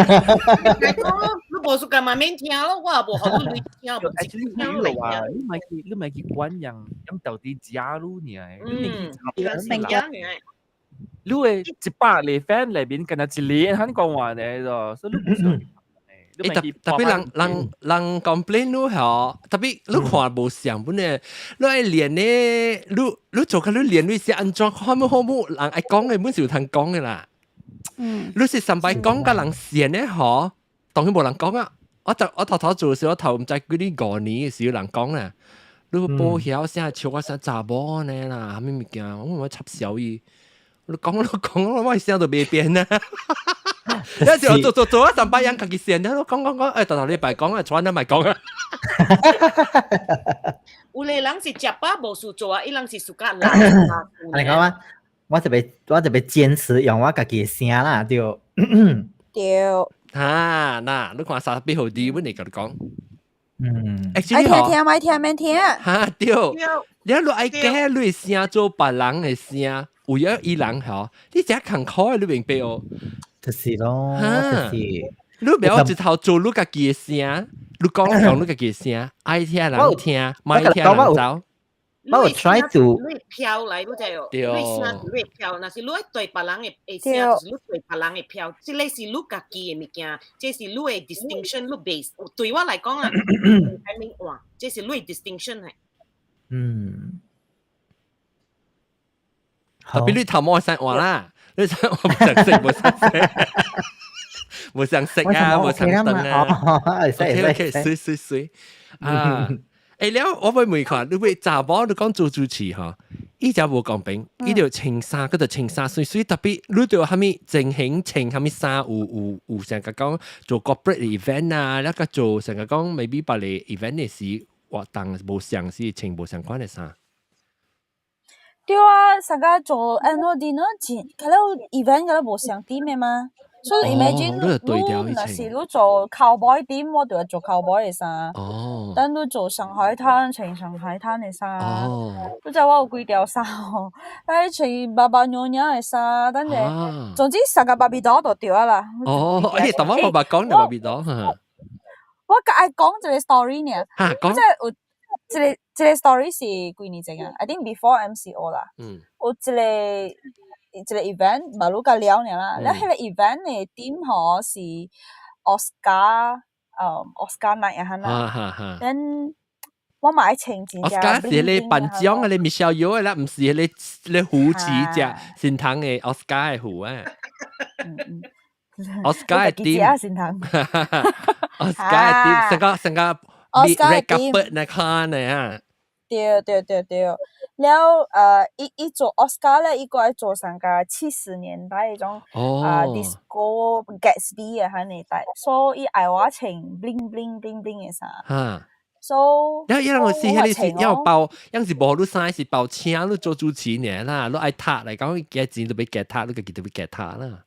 無說幹嘛免聽咯，我也無好你聽，無 Actually，你話你咪去管人，人到底加入你啊？嗯，明嘅。你會100個 fan 裏邊，敢若一個肯講話呢？所以你無需欸，特別人 complain 你吼，特別你看無像本咧，你愛練咧，你做甲你練你是按怎看無好無，人愛講的本是有通講的啦。你是上擺講甲人善咧吼，當然無人講啊。我頭頭做時，我頭毋知幾年5年的時有人講啦。你保曉聲笑我聲查某呢啦，啥物物件，我插小伊。你講你講，我聲都袂變啊。有時我做做做啊，上擺人家己善咧，我講講講，頭頭禮拜講啊，傳啊咪講啊。有個人是食飽無事做啊，伊人是暑假懶。你講啊，我特別堅持用我家己的聲啦，對。對。哈，嗱，你看啥比好啲，阮會共你講。愛聽聽，愛聽免聽。哈，對。你若愛改你聲做別人的聲，為咗伊人吼，你真艱苦的，你明白哦？就是咯，就是。你袂曉一頭做你家己的聲，你講用你家己的聲，愛聽人聽，莫聽人走。我有 try to 你飄來，你知哦？你聲是你飄，若是你對別人的聲，就是你對別人的飄。這個是你家己的物件，這是你的 distinction，你 base。對我來講啊，I mean 哇，這是你的 distinction 係。特別你頭毛會使換啦，你使我無想食，無想食，無想食啊，無想等啊。OK OK，水水水啊！欸，了我會問看，你會查某你講做主持吼，伊就無公平，伊就穿衫，佮就穿衫水水，特別你著啥物整形穿啥物衫，有成個講做 corporate event 啊，那個做成個講 maybe 別個 event 的時活動無相是穿無相款的衫。對啊，上個做 annual dinner 前，佢咧 event 佢咧無相點的嘛。所以 imagine 你若是你做 cowboy 點，我就會做 cowboy 的衫。等你做上海灘，穿上海灘的衫。你知我有幾條衫吼，愛穿爸爸娘娘的衫，等下，總之上個芭比 doll 就對啊啦。哦，欸，頭先我捌講芭比 doll。我較愛講一個 story 呢。哈，講。即係有一個 story 是幾年前啊？I think before MCO 啦。有一個 event 馬路甲了爾啦，了彼個 event 的 theme 吼是 Oscar night 啊，哈。Then 我嘛愛穿真正。 Oscar 是彼個頒獎啊，你 Michelle Yeoh 啦，毋是彼個咧胡子隻新唐的 Oscar 的胡啊。Oscar 的 theme。新唐。 Oscar 的 theme，成個 red carpet 那款的啊。對對對對，了伊做 Oscar 咧，伊閣愛做上個70年代彼種啊 disco Gatsby 的彼年代，所以伊愛我穿 bling bling bling bling 的衫。所以，伊人是彼個是要包，樣是無你衫是包請你做主持爾啦，你愛讀來講，加錢都欲加讀，你家己都欲加讀啦。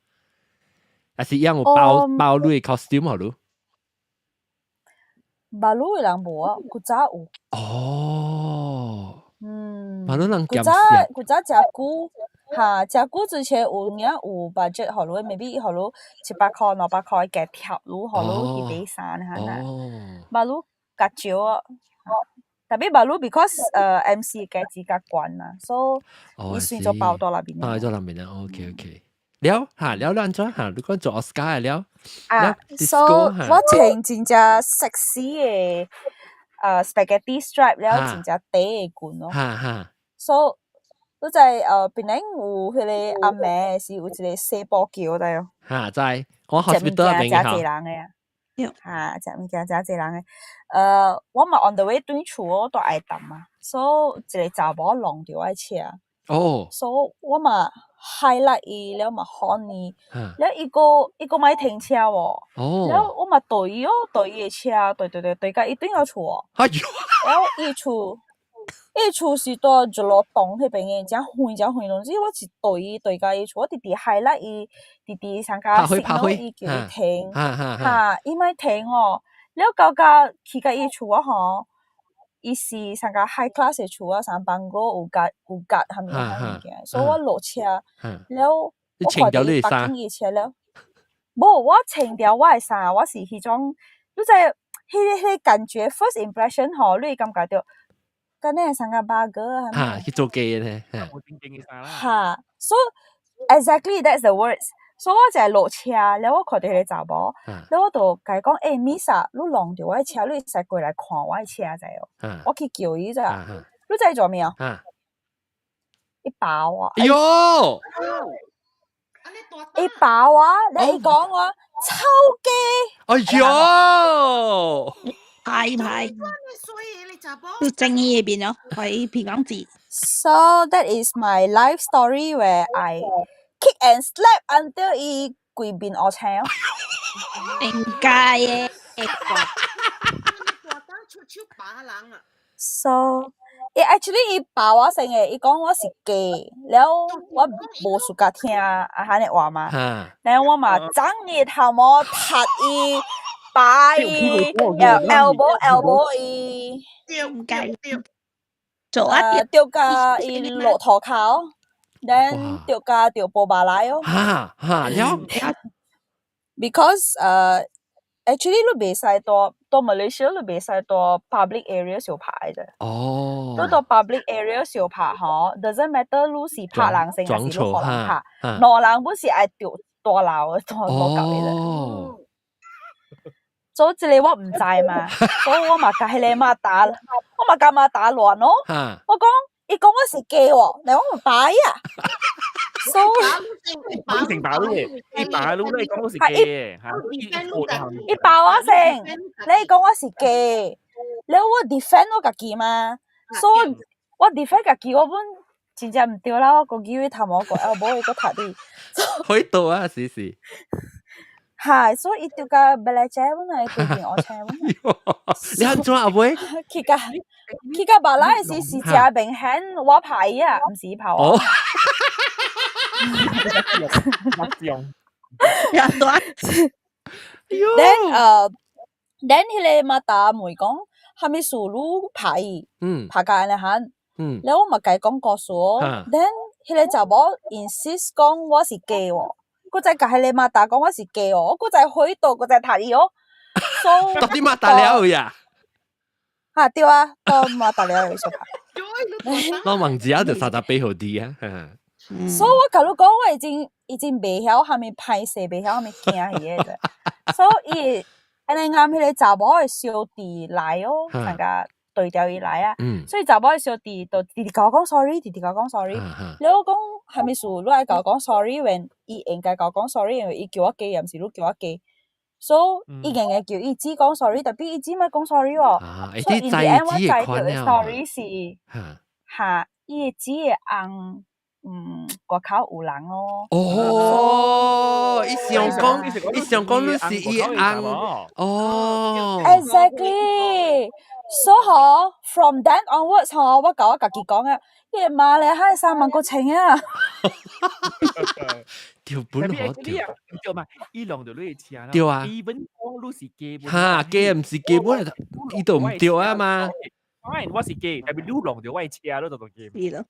還是樣有包包你的 costume 予你？馬路的人無啊，古早有。哦。馬路人古早誠久，哈，誠久之前有影有 budget 予你，maybe 予你700箍、200箍加貼你，予你去買衫哈啦。馬路較少啊。Tapi baru because MC 價錢較懸嘛，所以伊算做包到那邊。包咗那邊啦，OK OK。了嚇了，你按怎嚇？你講做 Oscar 了？啊，so 我穿真正 sexy 的spaghetti strap 了，真正短的裙咯。哈哈。 So 你知檳城有彼个暗暝是有一個細步橋知無？哈，知。我 hospital 邊誠濟人的啊。哈，食物件誠濟人的。我嘛 on the way 轉厝，我蹛愛淡嘛，所以一個查某挵著我的車。哦。所以我嘛 highlight 伊了嘛 horn 伊，了伊閣莫停車喎。哦。了我嘛對伊哦，對伊的車，對對對對共伊轉到厝哦。哎喲。了伊厝。伊厝是蹛一路洞彼邊的，誠遠誠遠，總之我是對伊對共伊厝，我直直 highlight 伊，直直參加 signal 伊叫伊停，哈，伊莫停哦。了到甲去共伊厝啊吼，伊是參加 high class 的厝啊，啥 bungalow 有甲啥物啥物件，所以我落車，了我看著伊 parking 伊車了，無，我穿著我的衫，我是彼種，你知彼個感覺 first impression 吼，你會感覺著。敢若參加八哥啊？哈，去做雞咧。哈，so exactly that's the words。所以我就係落車，了我看著彼個查某，了我就共伊講，欸，Miss 啊，你挵著我的車，你會使過來看我的車者哦。我去叫伊者，你知伊做咩？伊拍我。哎喲！伊拍我，了伊講我臭雞。哎喲！派派，都正義嗰邊咯，喺皮港字。 So that is my life story where I kick and slap until 伊規面烏青。應該嘅。出手打人啊！ So 伊 actually 伊拍我先嘅，伊講我是假，了我無 suka 聽阿漢的話嘛，然後我嘛長伊頭毛，踢伊。拍伊，elbow elbow 伊，應該做啊，著共伊落塗跤，then 著共著無巴來哦。哈哈了。 Because actually 你袂使蹛蹛 Malaysia 你袂使蹛 public area 相拍的。哦。你蹛 public area 相拍吼，doesn't matter 你是拍人先還是你予人拍，兩人本是愛著大鬧的，大大交的。哦。所以這個我毋知嘛，所以我嘛共彼個媽打，我嘛共媽打亂咯。我講，伊講我是假喎，然後我嘛拍伊啊。所以，伊成拍你嘅，伊拍你，你講我是假嘅，伊拍我先，你講我是假，然後我 defend 我家己嘛，所以我 defend 家己，我本真正毋對啦，我閣叫伊頭毛閣 elbow 伊閣踢伊。開刀啊，是是。係，所以伊就共白來遮本來規邊烏青本來。你按怎阿妹？去共別來時是誠明顯，我拍伊啊，毋是伊拍我。Then then 彼個馬達問講，啥物事你拍伊？拍共按呢款。了我嘛共伊講故事哦。Then 彼個查某 insist 講我是假喎。閣再共彼個馬達講我是假哦，我閣再回頭，閣再踢伊哦。所以到底馬達了呀？哈對啊，到馬達了相拍。我忘記啊，就38號啲啊。所以我共你講，我已經袂曉啥物歹勢，袂曉啥物驚伊個啫。所以按呢啱彼個查某的小弟來哦，參加對調伊來啊。所以查某的小弟就直直共我講 sorry，直直共我講 sorry。了我講啥物事，你愛共我講 sorry，when 伊應該共我講 sorry，因為伊叫我假，毋是你叫我假。所以伊硬硬叫伊姊講 sorry，但伊姊莫講 sorry 喎。所以 in the end 我知著的 story 是，哈，伊的姊的翁，外口有人哦。哦，伊想講，伊想講你是伊翁，哦。 Exactly。所以吼，from then onwards 吼，我共我家己講啊，伊媽咧，還3萬個錢啊。對本好對。對嘛？伊挵著你的車對啊。 even 講你是假，哈，假毋是假本，伊都毋對啊嘛。 Fine，我是假，但是你挵著我的車，你就當假。是咯。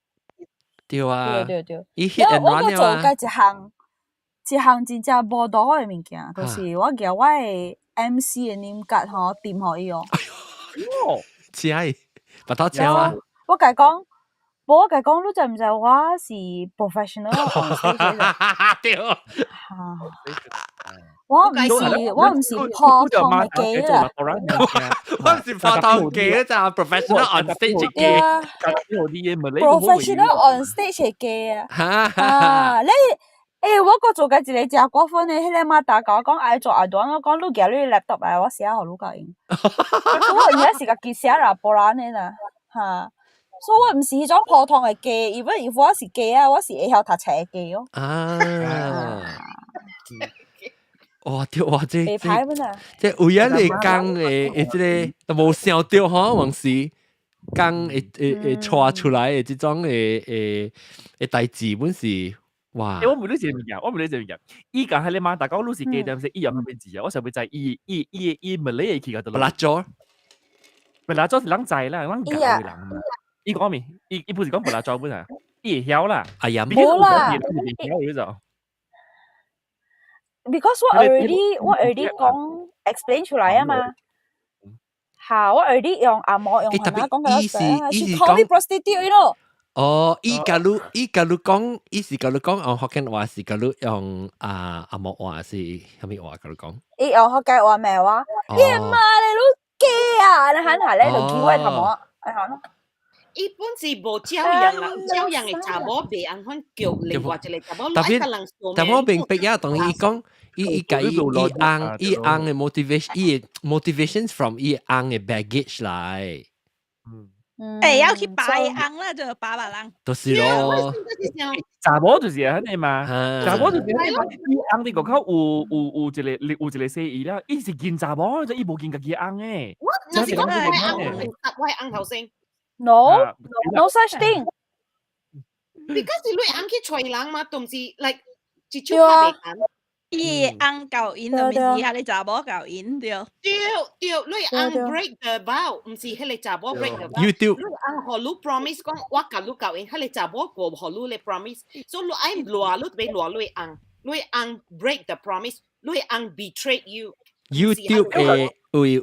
對啊。對對對。伊 hit and run 我做過一項，一項真正無道的物件，就是我舉我的 MC 的奶格吼，掂予伊哦。車伊，白頭笑啊！我共講，無我共講，你知毋知我是 professional on stage 嘅？對。我毋是普通的假啦。我毋是普通假咋，professional on stage 對啊，professional on stage 的假啊！啊，你我閣做過一個誠過分的，彼個媽打共我講愛做阿段，我講你舉你 laptop 來，我寫予你教用。我而家是家己寫啦，無人的啦，哈。所以我毋是彼種普通的假，even if 我是假啊，我是會曉讀冊的假哦。啊！哇！對哇，這袂歹本啊！這有影嚟講的，這个都無想著吼，往時講會帶出來的這種的代誌，本是哇！欸，我問你一個物件，我問你一個物件，伊共彼个媽大講你是假點是伊用啥物字啊？我想欲知伊伊伊伊問你會去到佗落。pelacur， pelacur 是人知啦，人教的人嘛。伊講咩？伊伊不是講 pelacur 本啊？伊會曉啦。哎呀，無啦。會曉就。 Because 我 already 講 explain 出來啊嘛。嚇，我 already 用紅毛用漢講過啦。She call me prostitute，you know。哦，伊共你講，伊是共你講用福建話，是共你用啊紅毛話，是啥物話共你講？伊用福建話罵我，你媽咧，你假啊！你喊下咧就叫我頭毛，哎好咯。伊本是無教養啦，教養的查某袂按款叫另外一個查某， Tapi 但我明白啊，當伊講，伊伊共伊伊翁伊翁的 motivation，伊的 motivations from 伊翁的 baggage 來。欸，要去拜翁啦，就拜別人。就是咯。查某就是按呢嘛，查某就是按呢嘛。伊翁佇外口有有一个有一個細姨啦，伊是見查某，就伊無見家己翁的。我若是講我翁，我翁頭先。 No, no such thing. Because 你翁去揣人嘛，都毋是 like 一手拍袂干。伊翁𠢕𪜶，就毋是彼个查某𠢕𪜶對。對對，你翁 break the vow，毋是彼个查某 break the vow。 YouTube。你翁予你 promise 講我共你𠢕𪜶，彼个查某無予你咧 promise，所以你愛賴你就欲賴你翁，你翁 break the promise，你翁 betray you。 YouTube 的有有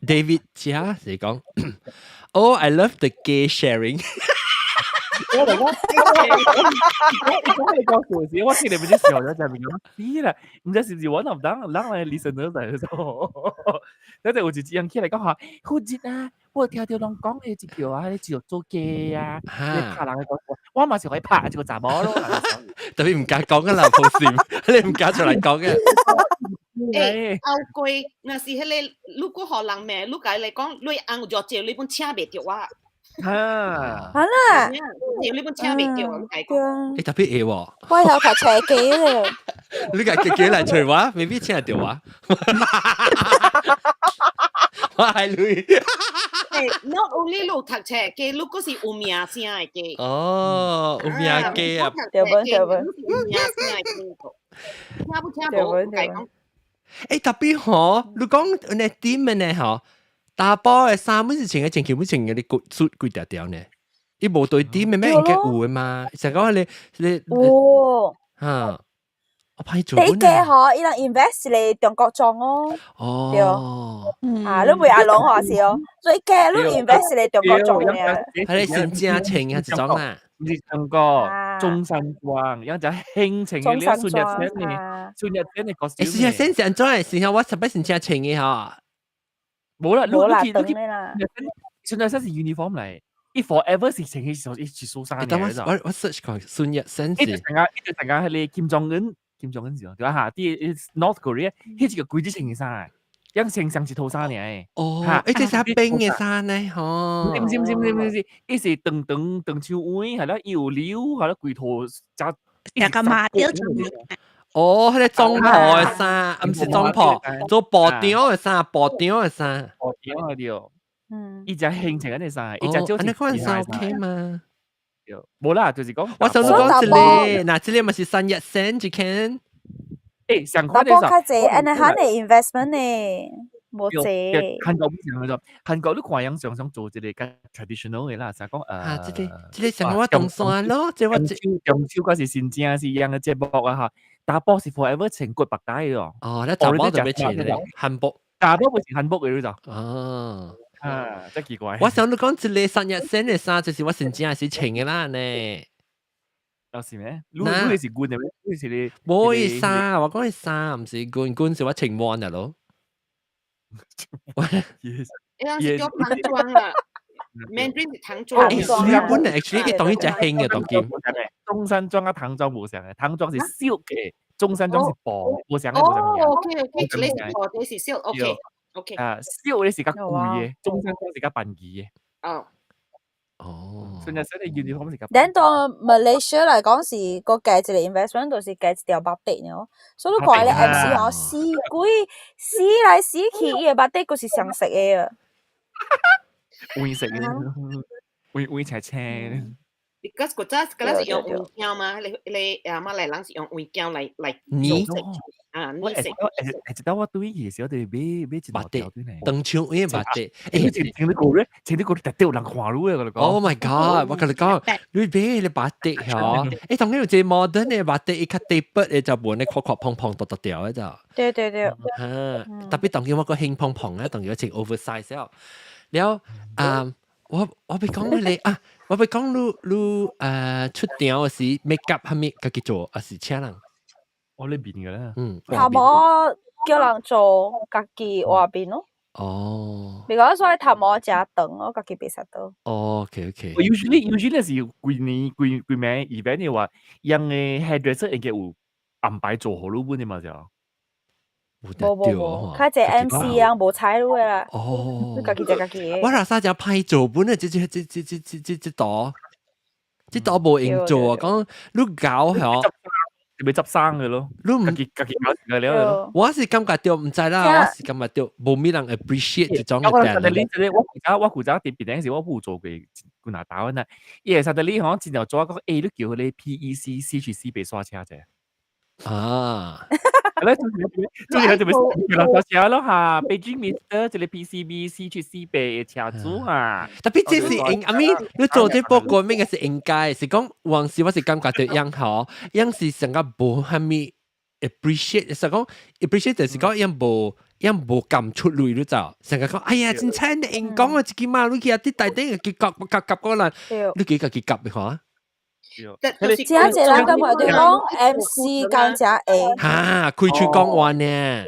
David 家是講，Oh I love the gay sharing。我嚟講，我你講故事，我聽你唔知笑咗就係咁，死啦！毋知是毋是我諗等人來 listener 嚟做，等陣有一隻人起來講話，好熱啊！我聽著人講的一句啊，你繼續做假啊，你拍人的講，我嘛是可以拍這個查某咯。特別毋敢講嘅啦，抱歉，你毋敢出來講嘅。欸，後過若是彼个，如果予人罵，你共伊來講，你翁就借你本請袂著我。哈，好啦，借你本請袂著，你共伊講。欸，特別會喎。我有讀冊機咧。你共自己來揣我，未必請著我。我係你。欸，not only 你有讀冊機，你閣是有名聲的機。哦，有名機啊。對本對本。有名聲的機。聽不聽無？共伊講。欸，特別吼，你講你點嘅呢？吼，查埔的衫本是穿嘅穿基本穿嘅，你骨出幾條條呢？伊無對點嘅咩應該有嘅嘛？成講你你有嚇，我歹做。你嘅嗬，伊人 invest 嚟中國裝哦。哦。對。啊，你袂阿龍話是哦，所以嘅你 invest 嚟中國裝嘅。係你新正穿嘅這種啊？毋是中國中山裝，有隻興穿嘅，你孫日先嘅，孫日先嘅角色。欸，孫日先是按怎？是像我十擺新正穿嘅吼。無啦，無啦，你去孫日先是 uniform 嚟，伊 forever 是穿起一一束衫嘅。我 search 看孫日先是。伊就成個，伊就成個彼个金正恩，金正恩是對啊哈，佇 North Korea，彼一個規隻穿嘅衫，樣穿上一套衫爾。哦，欸，這是兵嘅衫呢？吼。毋是毋是毋是毋是，伊是長長長手腕，係啦，伊有褸，係啦，規套加。一個馬雕。哦，彼个總鋪的衫，毋是總鋪，做部長的衫，部長的衫。部長的對。伊只興穿按呢衫，伊只少按呢款衫 OK 嗎？對，無啦，就是講。我想講這个，嗱，這个嘛是三日線一間。欸，上查埔較濟，按呢韓的 investment 呢，無濟。韓國不是嗰種，韓國你看樣常常做這個較 traditional 的啦，就講啊，這个這个像我東山咯，這我中秋中秋嗰是新正是樣的節目啊哈，查埔是 forever 穿骨白帶咯。哦，你查埔就欲穿咧漢服，查埔不是漢服的你就。哦。啊，真奇怪。我想你講一個三日線的衫，就是我真正是穿的啦呢。有是咩？你是軍的咩？你是你？冇伊衫，我講伊衫唔是軍，軍是我穿滿的咯。伊人是叫唐裝啦，Mandarin 是唐裝。欸，日本 actually 伊當然真興嘅當今。中山裝啊，唐裝無相嘅，唐裝是 silk 嘅，中山裝是布，無相嘅無相嘅。哦，OK OK，這個是布，這個是 silk，OK OK。啊，silk 咧是較貴嘅，中山裝是較便宜嘅。哦。哦。所以所以 uniform 是較。等到 Malaysia 嚟講是個計一個 investment 就是計一條 batik 呢，所以你看咧 MC 吼死鬼死來死去，伊個 batik 閣是相色的啊。黃色嘅，黃黃青青。 Because 古早嗰陣是用黃膠嘛，你你啊馬來人是用黃膠來呢做啊，我會會知道我對伊的時候，就買買一條條對呢。當場伊 batik，欸，穿你個咧，穿你個特掉人看你嘅，我講。 Oh my god！我跟你講，你買你 batik 嗬，欸，當然有一個 modern 的 batik，伊較 taper 的就無呢闊闊蓬蓬獨獨條的就。對對對。嚇，特別當今我個輕蓬蓬咧，當然穿 oversize 了。了啊，我欲講你啊，我欲講你出場的時 make up 係咪家己做，還是請人？我呢邊嘅啦。嗯。頭毛叫人做，家己畫面咯。哦。比如說頭毛誠長，我家己袂使做。哦，OK。 Usually 是規年規規暝 event 的話，用的 hairdresser 應該有安排做好你本的嘛就。無無無，較濟 MC 啊，無睬你的啦。哦。你家己食家己的。我若啥只歹做本啊，這這這這這這這這道，這道無用做啊，講你搞嗬。特別執生嘅咯，你唔家己家己搞自己了咯。我是感覺到毋知啦，我是感覺到無咩人 appreciate 這種嘅 talent。我負責佇邊陣時，我有做過幾若打啊。伊會使得你吼，真正做講，欸，你叫彼个 PEC C 去 C 白刷車者。啊。咧，做嘢就咪叫車咯嚇，北京 Mister 這個 PCB C 去 C 白的車主啊。特別這是應，阿咪你做這報告咩嘅是應該，是講往時我是感覺到樣好，樣是成個無蝦米 appreciate，是講 appreciate 就是講樣無樣無感出來你就，成個講哎呀真慘你應講啊，一支馬你去啊啲大頂去夾夾夾過來，你幾個去夾嘅話？真濟人感覺就講 MC 工誠會。哈，開喙講話呢。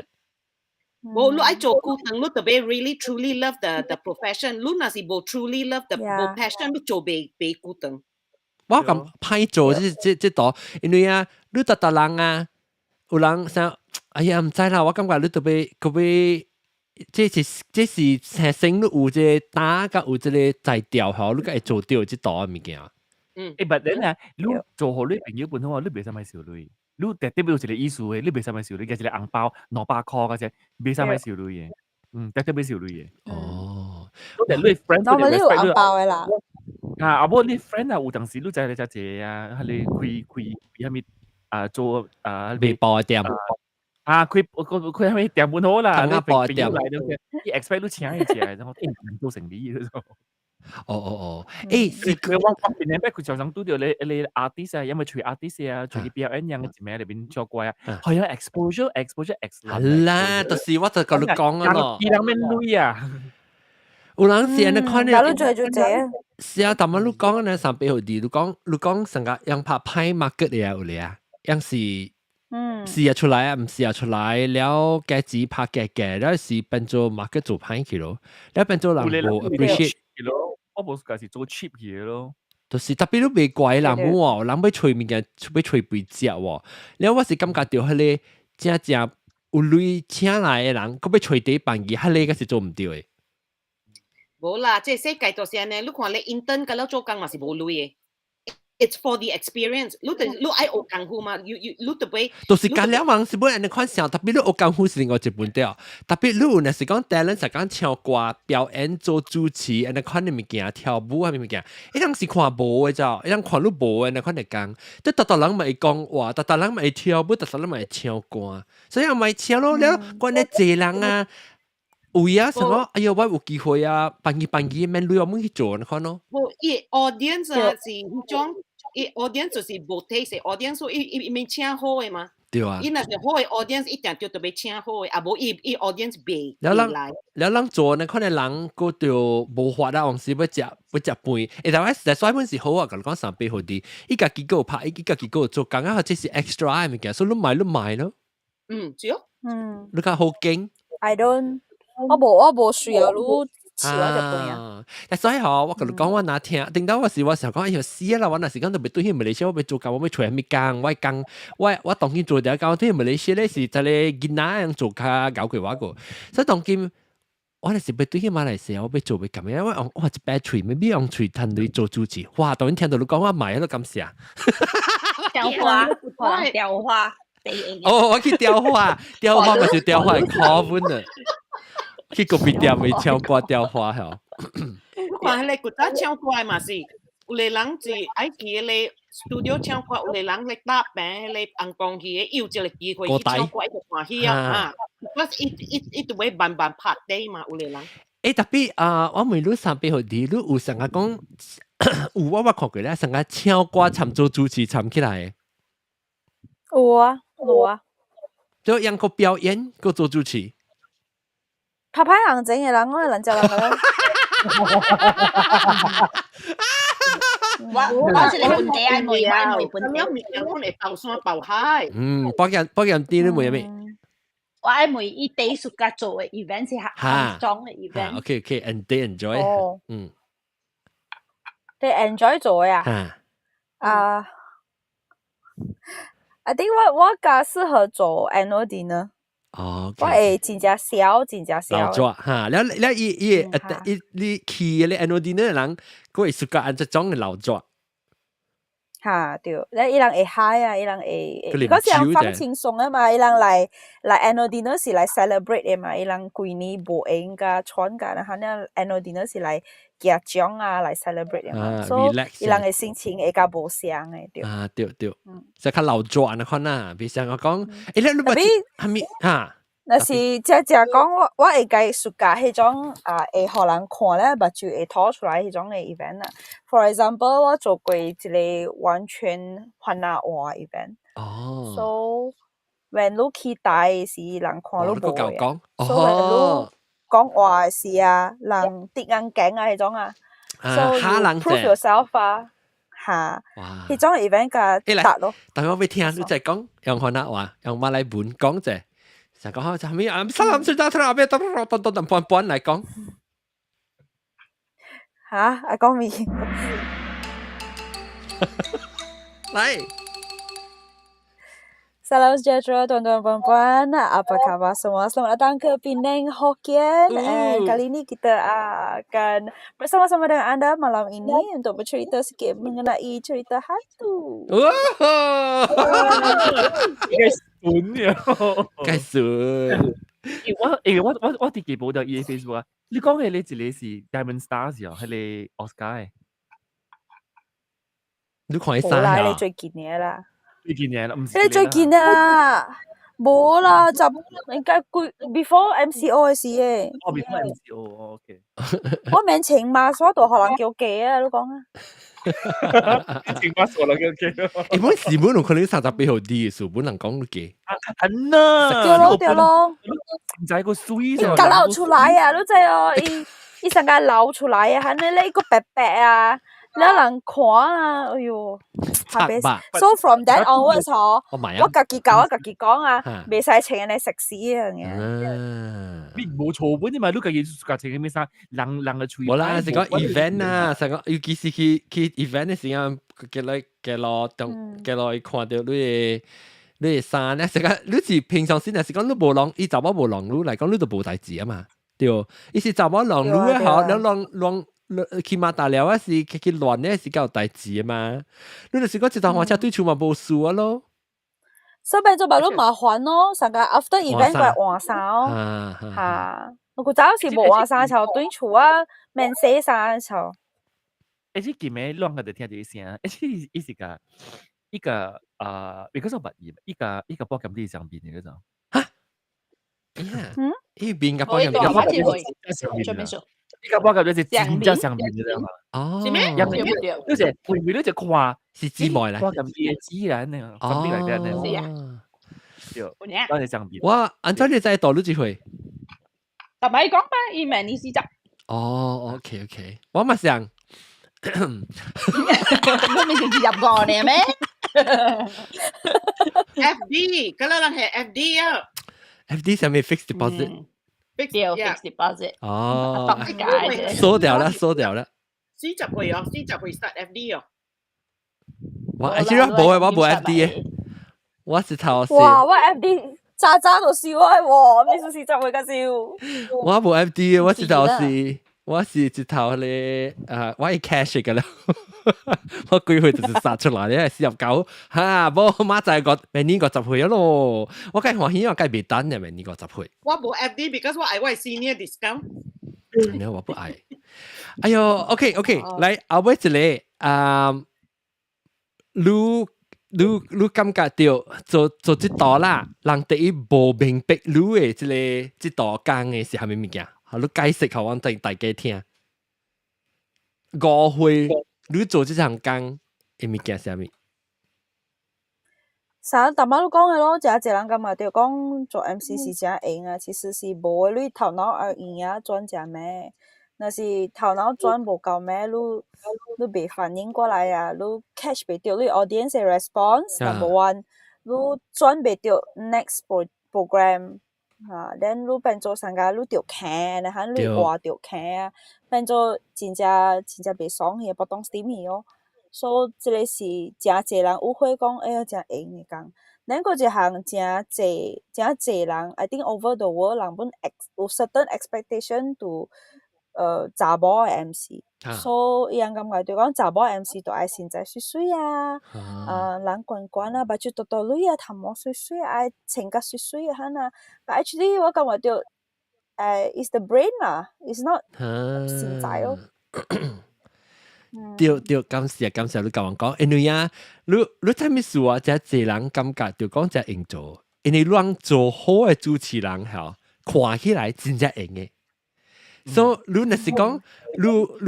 無，你愛做久長，你特別 really truly love the profession。你若是無 truly love the 無 passion，你做袂久長。我咁歹做這這這道，因為啊，你逐逐人啊，有人想，哎呀，毋知啦，我感覺你特別特別，這是天生你有這個膽，佮有這個才調吼，你才會做到這道的物件。欸，but then 啊，你做予你朋友本好，你袂使買收鐳。你特別有一個意思的，你袂使買收鐳，加一個紅包200箍嗰隻，袂使買收鐳的。嗯，特別收鐳的。哦，你 friend 我們有紅包的啦。啊，啊無你 friend 啊，有當時你知你遮濟啊，彼个開開開啥物啊做啊賣包的店。啊，開開啥物店本好啦，你包的店來，伊 expect 你請伊食，然後做生意嗰種。哦哦哦，欸，是佢我邊年佢常常拄著咧咧 artist 啊，因為揣 artist 啊，揣去表演樣嘅一名裏邊做過啊，係啊，exposure exposure 係啦，就是我就共你講啊咯。伊人免鐳啊，有人是按呢款的，你做做這。是啊，但係你講呢三百號字，你講成個樣拍歹 market 的啊，有咧啊，樣是。試下出來啊，毋試下出來了，價錢拍價價，了是變做 market 做歹去咯，了變做人無 appreciate 咯，我無是做 cheap 嘢咯。就是特別你袂怪人母哦，人欲揣物件，欲揣肥食喎。了我是感覺著彼个正正有鐳請來的人，閣欲揣第辦伊，彼個是做毋對的。無啦，這世界就是按呢，你看你 intern 佮了做工嘛是無鐳的。It's for the experience。你得你愛學功夫嘛？you you 你特別。就是幹了人是欲按呢款想，特別你學功夫是另外一本掉。特別你有若是講 talent 是講唱歌、表演、做主持，按呢款的物件、跳舞啊物件，伊人是看無的咋？伊人看你無的，按呢款來講，即逐逐人嘛會講話，逐逐人嘛會跳舞，逐逐人嘛會唱歌，所以嘛會唱咯。了，關咧濟人啊，有影想講，哎喲，我有機會啊，辦伊辦伊免鐳我們去做，你看咯。無，伊 audience 啊是彼種，伊 audience 就是無 taste audience，所以伊伊免請好的嘛。對啊。伊若是好的 audience，一定著欲請好的，啊無伊伊 audience 袂了人來。了人做呢，可能人閣著無法啊，往時欲食欲食飯。欸，但係實在本是好啊，共你講三八好啲，伊家己閣有拍，伊家己閣有做工啊，這是 extra 的物件，所以你買你買咯。嗯，對。你較好經。 I don't，我無需要你飼我隻飯啊。但所以吼，我共你講，我若聽，頂到我時我想講，哎喲死啦！我若是講特別對去馬來西亞，我欲做工，我欲揣啥物工，我工，我當今做條工，對馬來西亞咧是一個囡仔樣做較𠢕過我個，所以當今我若是欲對去馬來西亞，我欲做欲咁樣，我用哇一擺喙，maybe 用喙趁鐳做主持，哇！當然聽到你講我買，都感謝。雕花，雕花。哦，我去雕花，雕花咪是雕花考分的。去咖啡店咪唱歌雕花吼。我看彼個古早唱歌嘛是，有個人是愛去彼個 studio 唱歌，有個人咧搭棚，彼個紅光戲的，有這個機會去唱歌，伊就歡喜啊！啊，我伊伊伊就會慢慢拍底嘛，有個人。欸，特別啊，我問你三八號弟，你有成日講有我看過咧，成日唱歌參做主持參起來。有啊，有啊。就用個表演，閣做主持。拍歹行情的人，我會人接人個。我是個本地愛問，我愛問本地。物件講會包山包海。嗯，保險保險店你問啥物？我愛問伊第一暑假做的 event 是韓裝的 event。 OK OK，and they enjoy。嗯。你 enjoy 做呀？啊。I think 我較適合做 annual dinner。哦，我會真正痟，真正痟。老抓哈，了了伊伊伊你去咧 annual dinner 人，閣會 suka 按這種的老抓。哈對，了伊人會 high 啊，伊人會，嗰時人放輕鬆啊嘛，伊人來 annual dinner 是來 celebrate 的嘛，伊人規年無閒甲喘甲，然後呢 annual dinner 是來寄獎啊，來 celebrate 的嘛，所以伊人的心情會較無相的對。啊對對，即較老抓那款啊，比如像我講，欸你你捌啥物哈？若是正正講，我會共 suka 彼種啊，會予人看咧，目睭會吐出來彼種的 event 啊。For example，我做過一個完全番仔話 event。哦。 So when 你去台的時，人看你無的。 So when 你講話的時啊，人滴眼鏡啊，彼種啊。So you prove yourself 啊，哈。彼種 event 較得咯。但我欲聽你再講用番仔話，用馬來文講者。成講好，啥物啊？三三三三阿邊，咚咚咚咚咚，半半來講。嚇！啊講咩？來。 Salam sejahtera tuan-tuan puan-puan. Apa khabar semua? Selamat datang ke Penang Hokkien. And kali ini kita akan bersama-sama dengan anda malam ini untuk bercerita sikit mengenai cerita hantu. Wah. 該損呀！該損。我欸我佇記無掉伊的 Facebook 啊！你講的彼一個是 Diamond Stars 哦，彼個 Oscar 的。你看伊啥啦？你最近的啦。最近的啦，毋是。你最近啊，無啦，就應該幾 before MCO 的時的。哦，before MCO，OK。我免穿 mask，我都予人叫雞啊！你講啊。穿 mask 予人叫雞。欸，本時本有可能38號 D 的時，本人講雞。啊，啊，對咯對咯。唔知個水伊甲流出來啊！你知哦，伊伊成個流出來啊，還那個白白啊。你人看啊，哎喲，特別。So from that onwards 嗬，我家己教我家己講啊，袂使穿按呢食屎樣嘅。你無錯本啫嘛，你家己家穿咩衫，人人的喙。無啦，是講 event 啊，是講尤其是去 event 的時間，過來過路中過路看著你的衫咧，是講你是平常時，若是講你無弄，伊查某無弄你來講，你就無代誌啊嘛，對。伊是查某弄你咧，吼，你弄弄。起碼大了啊，是去亂咧，是較有代誌嘛。你就是講一台貨車對厝嘛無事啊咯。所以變做嘛愈麻煩咯，上個 after event 過來換衫哦。嚇，我古早是無換衫時候對厝啊，免洗衫時候。而且今暝亂個就聽這個聲，而且伊是個一個啊，because 我捌伊，一個保險佇上邊的嗰種。哈？嗯？伊邊個保險？你個保險就是真正上面的嘛？哦，是咩？就是會唔會你就看是姊妹來？保險的自然呢？哦，是啊。對，咱係相變。我按怎你知道你幾歲？但係講嘛，伊明年40。哦，OK OK，我嘛想，你咪是25年咩？ FD，嗰個人係 FD 啊。 FD 上面 fixed deposit。對，fixed deposit。哦，縮掉啦，縮掉啦。 40歲哦，40歲 start FD 哦。我 actually 我無我無 FD 嘅，我是頭是。哇！我 FD 渣渣都笑我喎，咩事40歲嘅笑。我無 FD 嘅，我是頭是，我是一頭咧，我係 cash 嘅啦。我幾歲就是殺出來咧，49，哈，無馬仔個明年50歲咯。我梗係歡喜，我梗係未等嘅，明年50歲。我無 FD because 我愛我 senior discount。你我不愛。哎喲，OK OK，來後尾一個啊，你感覺到做做這道啦，人第一無明白你的這個這道工的是啥物物件？好，你解釋予阮大家聽。誤會你做這項工的物件是啥物？啥？逐擺都講的咯，誠濟人感覺著講做 MC 是誠閒啊，其實是無的，你頭腦愛閒啊轉誠慢。若是頭腦轉無夠慢，你袂反應過來啊，你 catch 袂著你 audience 的 response，number one，你轉袂著 next program 啊，then 你變做啥個你著徛，然後你話著徛啊，變做真正真正袂爽去，不當 steam 去哦。所以這個是誠濟人誤會講，哎呀，誠閒的工。咱閣一項誠濟誠濟人，I think over the world 人本 有 certain expectation to 查某的 MC，所以伊人感覺就講查某 MC 都愛身材媠媠啊，人懸懸啊，目睭大大蕊啊，頭毛媠媠，愛穿甲媠媠啊，哈啊。But actually 我感覺著，is the brain 啦，is not 身材咯。對對，感謝感謝你共阮講，因為啊，你知咩事啊？這濟人感覺就講這閒做，因為你做好的主持人吼，看起來真正閒的。所以你若是講，你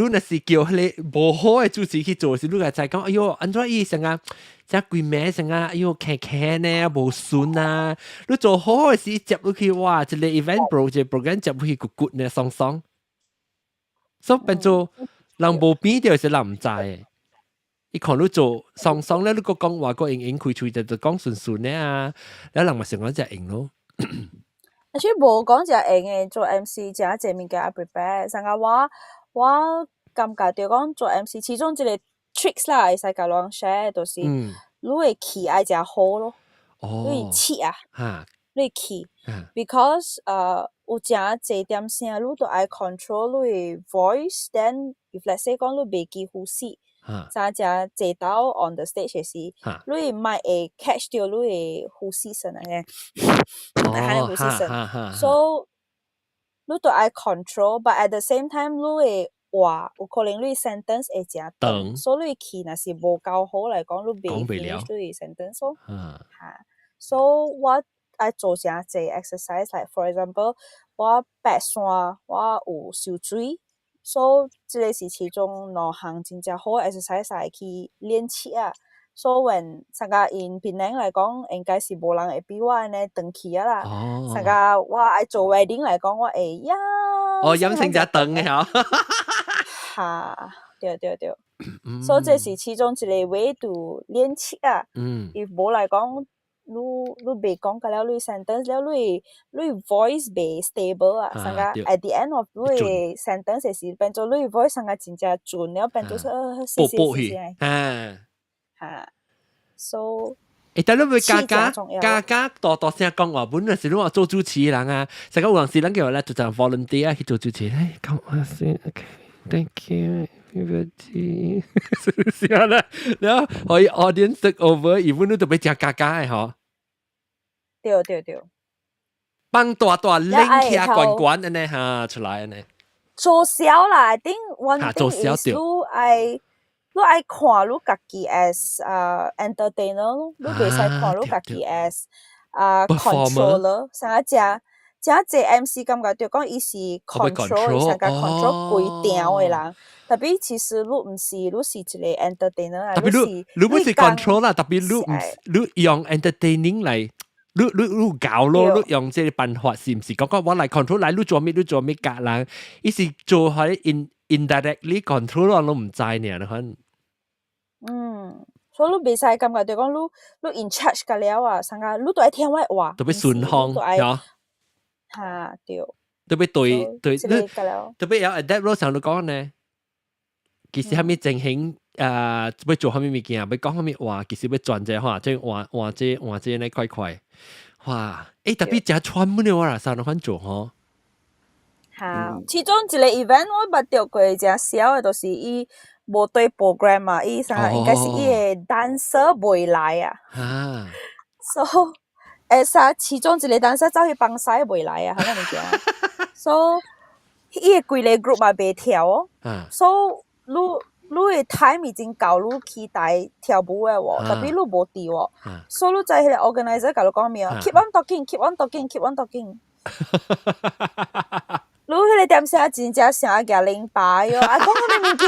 若是叫彼個無好的主持去做時，你會知講，哎喲，按怎伊成啊，這規暝成啊，哎喲，輕輕呢，無順啊。你做好的時接落去，哇，一個 event pro 一個 program 接落去骨骨呢，爽爽。所以變做人無變著是人毋知的。伊看你做爽爽咧，你閣講話閣閒閒開喙就講順順的啊，了人嘛想講誠閒咯。而且無講誠閒的做 MC，誠濟物件愛 prepare。像個我感覺著講做 MC，其中一個 tricks 啦，會使共人 share，就是你的氣愛誠好咯。你的氣啊，你的氣，because 有誠濟點聲，你都愛 control 你的 voice。Then if let's say 講你袂記呼吸，誠誠濟道 on the stage 的時，你麥會 catch 著你的呼吸聲啊，呼吸聲。So 你都愛 control，but at the same time 你的話有可能你 sentence 會誠長，所以你氣若是無夠好來講，你袂 finish 你的 sentence 咯。哈，so 我愛做誠濟 exercise，like for example，我爬山我有游水，所以這個是其中兩項真正好 exercise 來去練氣啊。So when 像個 in 檳城來講，應該是無人會比我按呢長氣啊啦。像個我愛做 wedding 來講，我會呀。哦，飲成隻長的吼。哈，對對對。所以這是其中一個 way to 練氣啊。if 無來講，你袂講個了，你 sentence 了，你 voice 袂 stable 啊。像個 at the end of 你的 sentence 時，變做你 voice 像個真正準了，變做說薄薄去。啊。哈。So 欸，但你會加加加加大大聲講話，本來是你話做主持人啊，成個有陣時咱叫咧就就 volunteer 去做主持，哎，講話先，OK，thank you，everybody，是啊啦，然後可以 audience take over，原本你都欲食加加的吼。對對對。放大大拎起來懸懸按呢哈出來按呢。做痟啦，I think one thing is 你愛。你愛看你家己 as entertainer 咯，你袂使看你家己 as controller。像啊誠誠濟 MC 感覺著講伊是 control，像個 control 規場的人。Tapi 其實你毋是，你是一個 entertainer 啊。 Tapi 你不是 control 啦，tapi 你毋你用 entertaining 來，你搞咯，你用這個辦法是毋是講講我來 control 來，你做咩你做咩教人，伊是做係 indirectly control 我都毋知呢，你看。嗯，所以你袂使感覺就講你 in charge 個了啊，成個你都愛聽我話，特別順風，嚇，嚇對。特別對對，你特別有 adapt 咯，上你講呢，其實蝦米情形啊，欲做蝦米物件，欲講蝦米話，其實欲轉這話，即換換這換這呢塊塊，哇！欸，特別誠喘滿了啦，三款做吼。嚇，其中一個 event 我捌著過誠痟的，就是伊無對 program 嘛，伊啥應該是伊的 dancer 袂來啊。So 會使其中一個 dancer 走去放屎袂來啊，彼個物件。So 伊的規個 group 嘛袂跳哦。So 你的 time 已經到，你期待跳舞的喎，特別你無佇喎。所以你知彼個 organizer 共你講咩？Keep on talking, keep on talking, keep on talking。你彼個點聲真正聲舉零牌喲，啊講啥物物件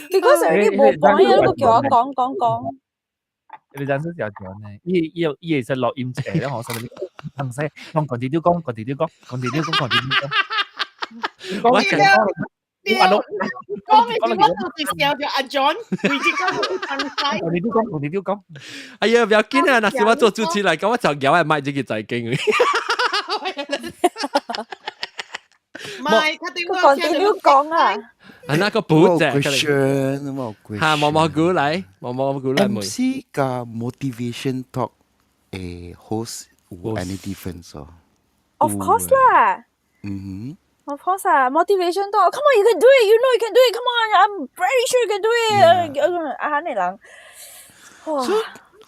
？Because 你無講嘢，你閣叫我講講講。你陣時有講呢？伊會使錄音出來，我上面通使講講啲講，講啲講，講啲講，講啲講。我講講嘅是我就是笑著阿 John，為咗講佢放講啲講，講啲講。哎呀，不要緊啊！若是我做主持來講，我就搖來麥這個財經。唔係，佢對我講啲講啊。啊，那個補啫。 question，我 question。嚇，毛毛菇來，毛毛菇來問。 MC 加 motivation talk 誒 host 有 any difference 哦？Of course 啦。Of course 啊，motivation talk. Come on, you can do it. You know you can do it. Come on, I'm very sure you can do it. 啊，你人。哇！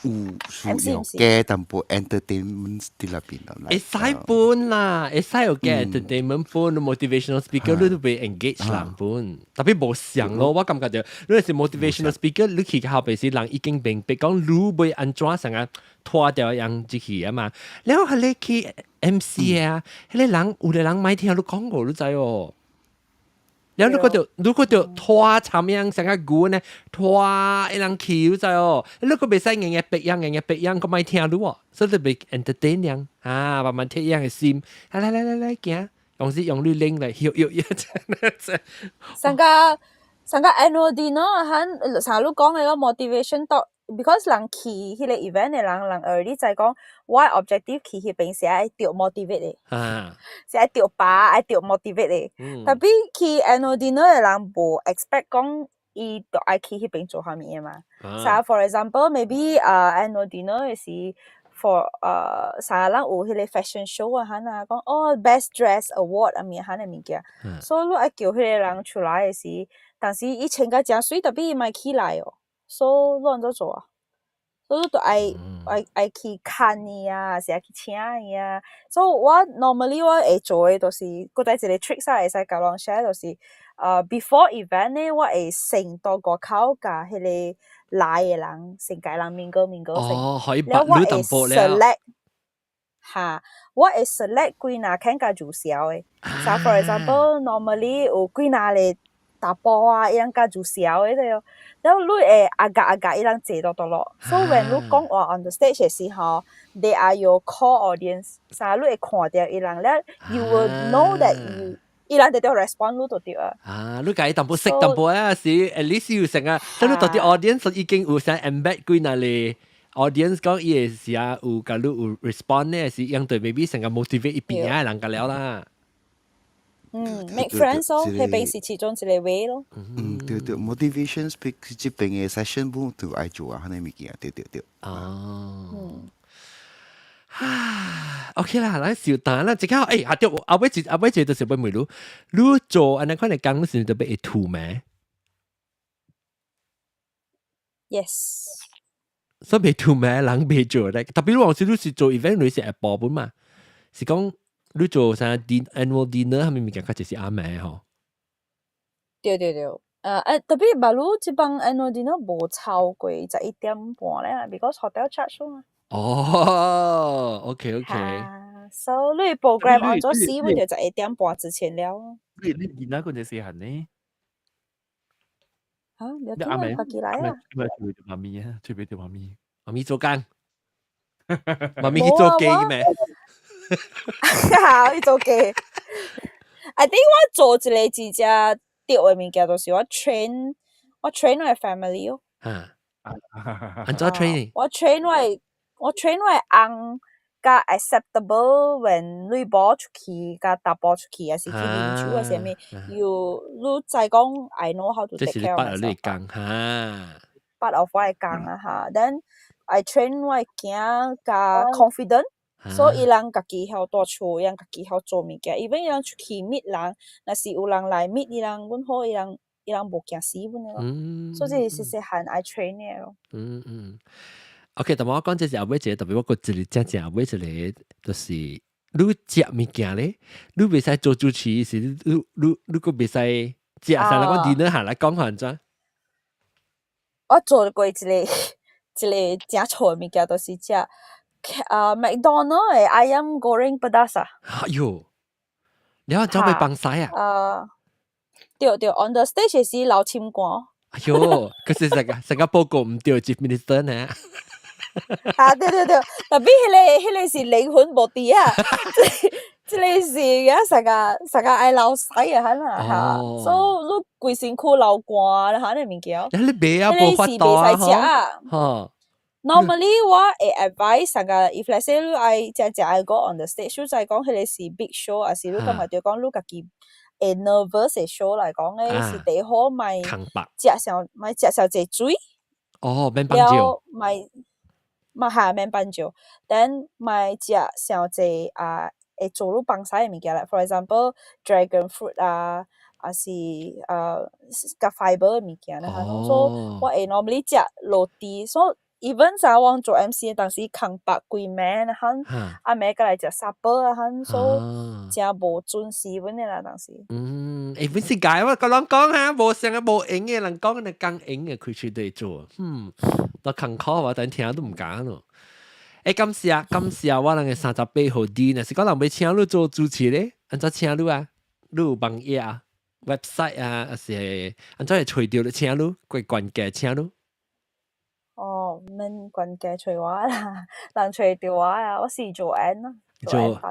有需要加淡薄 entertainment 佇內邊咯。會使本啦，會使有加 entertainment 本，motivational speaker 你都會 engage 人本，特別無相咯。我感覺就你是 motivational speaker，你去後邊是人已經明白講你欲按怎成個拖掉人入去啊嘛。了後你去 MC 啊，彼個人有的人莫聽你講過，你知哦。了你閣著拖慘樣成個牛呢，拖一人去，你知哦。你閣袂使硬硬逼樣硬硬逼樣，閣莫聽你哦。所以你欲 entertain 人啊，慢慢貼人的心。來來來來來，行，用是用你拎來，喐喐喐，上個上個 annual dinner 響上你講的個 motivation talk，because 人去彼個 event 的人，人 already 知講，我的 objective 去彼邊是愛著 motivate 的，是愛著把愛著 motivate 的。特別去 annual dinner 的人無 expect 講伊著愛去彼邊做啥物的嘛。So for example, maybe annual dinner 的是 for 啥人有彼個 fashion show 啊，哈啊講哦 best dress award 啊物哈的物件。所以你愛叫彼個人出來的時，但是伊穿甲誠媠，特別伊莫起來哦。所以你按怎做啊？所以你著愛去牽伊啊，是愛去請伊啊。所以我 normally 我會做的就是，閣再一個 trick 啊，會使共人 share 就是，before event 呢，我會先到外口共彼個來的人先共人 mingle mingle 先。哦，可以了我會你淡薄了。 select 哈，我會 select 幾若肯共自紹的。So for example, normally 有幾若個查埔啊，伊人較自紹的對哦。了你會阿甲阿甲伊人坐倒倒落。So when 你講話 on the stage 的時候，they are your core audience。啥你會看著伊人了，you will know that you 伊人直直 respond 你就對啊。啊，你共伊淡薄識淡薄啊，是 at least 有成啊，等你到啲 audience 已經有成 embed 幾若個 audience 講伊會是啊，有共你有 respond 呢，是樣對 maybe 成個 motivate 伊邊仔的人個了啦。嗯，make friends 咯，彼邊是其中一個 way 咯。嗯，對對，motivation speak 這邊的 session 本都愛做啊，彼個物件，對對對。哦。啊，OK 啦，咱小等啦，這個啊對，後尾一就是欲問你，你做按呢款的工，你是特別會吐咩？ Yes。所以袂吐咩人袂做咧，特別你往時你是做 event，你是下晡本嘛，是講你做啥 annual dinner 係咪物件較就是暗暝吼？對對對，特別馬路這幫 annual dinner 無超過11點半咧，because hotel charge 嘛。哦，OK。所以你 program 按咗時，阮就11點半之前了。你囡仔嗰陣細漢呢？嚇，你聽啊，家己來啊。咪隨便條媽咪啊，隨便條媽咪。媽咪做工。媽咪去做雞咩？哈，去做雞。I think 我做一個真正對的物件，就是我 train 我的 family 哦。嚇，按怎 training？我 train 我的翁較 acceptable when 女某出去，佮查埔出去，還是去啉酒啊啥物，you 你知講 I know how to take care of myself。這是哈。 Part of 我的工啊哈，then I train 我的囝較 confident。所以伊人家己曉蹛厝，伊人家己曉做物件。even 伊人出去 meet 人，若是有人來 meet 伊人，阮好伊人，伊人無驚死阮的咯。所以這是細細漢愛 train 的咯。嗯嗯。OK，但我講這是後尾一個，特別我個一個正正後尾一個，就是你食物件咧，你袂使做主持，是你閣袂使食啥啦？我電腦下來講按怎？我做過一個誠錯的物件，就是食啊 McDonald 的 ayam goreng pedas 啊。哎喲，你按怎欲放屎啊？啊，對對，on the stage 時流深汗。哎喲，可是成個報告毋對，Chief Minister 呢？啊，對對對，特別彼個是靈魂無佇啊，這個是啊，成個愛流屎啊，哈啦，所以你規身軀流汗，哈那物件。你袂啊，無法度啊，吼。 Normally 我會 advise 成個，if let's say 你愛真正愛 go on the stage，你知講彼個是 big show，還是你感覺著講你家己會 nervous 的 show 來講咧，是第好莫食傷莫食傷濟水。哦，免放酒。莫嘛哈免放酒，then 莫食傷濟啊會做你放屎的物件啦。For example, dragon fruit 啊，還是較 fiber 的物件啦。所以我會 normally 食落地，所以 even 早我做 MC 當時空白規暝，哈，暗暝閣來食 supper 啊，哈，所以誠無準時阮的啦當時。嗯，欸，本是解我個人講哈，無啥個無閒的人講，你講閒的開始對做，嗯，都艱苦我但聽都毋敢咯。欸，感謝感謝我人的38號 D，若是講人欲請你做主持咧，按怎請你啊？你有網頁啊、website 啊，還是按怎會揣著你請你？過關鍵請你？哦，免關鍵揣我啦，人揣著我啊，我是 Joanne 咯。做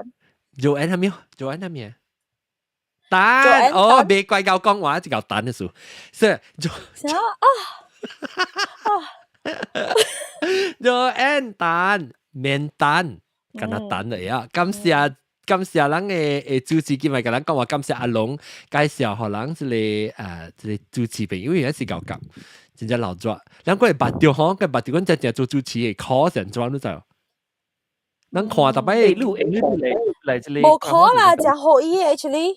Joanne 係咩？Joanne 係咩？蛋哦，別怪夠講話，一嚿蛋的數，是做啥啊啊？Joanne 蛋免蛋，敢若蛋嚟啊！感謝感謝咱的主持，今日共咱講話，感謝阿龍介紹，予人這個主持朋友，因為是夠講。真正老熱，咱過會捌著吼，閣捌著阮真正做主持的考是按怎你知無？咱看逐擺，你有你來來這個，無考啦，誠好伊的 actually，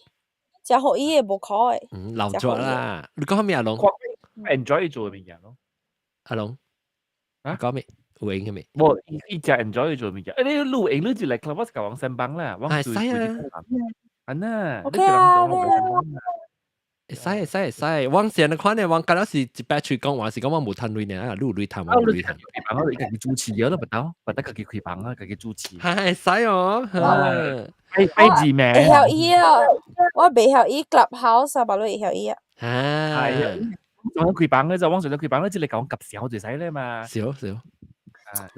誠好伊的無考的。嗯，老熱啦。你講啥物阿龍？enjoy 做物件咯。阿龍，啊，講咩？有閒啥物？無，伊誠 enjoy 做物件。欸，你錄影你就來 Clubhouse 共阮先幫啦，係使啊。安那， OK 啊。會使會使會使，往前的看呢，我敢若是一擺喙講話是講我無趁鐳爾，你有鐳趁，我無鐳趁。開房，我家己主持了都不到，不得家己開房啊，家己主持。哈會使哦，擺擺字名。會曉伊啊，我袂曉伊 Clubhouse 啊，別你會曉伊啊。啊，係啊，我開房咧就往上開房咧，即係講夾笑就使咧嘛。少少。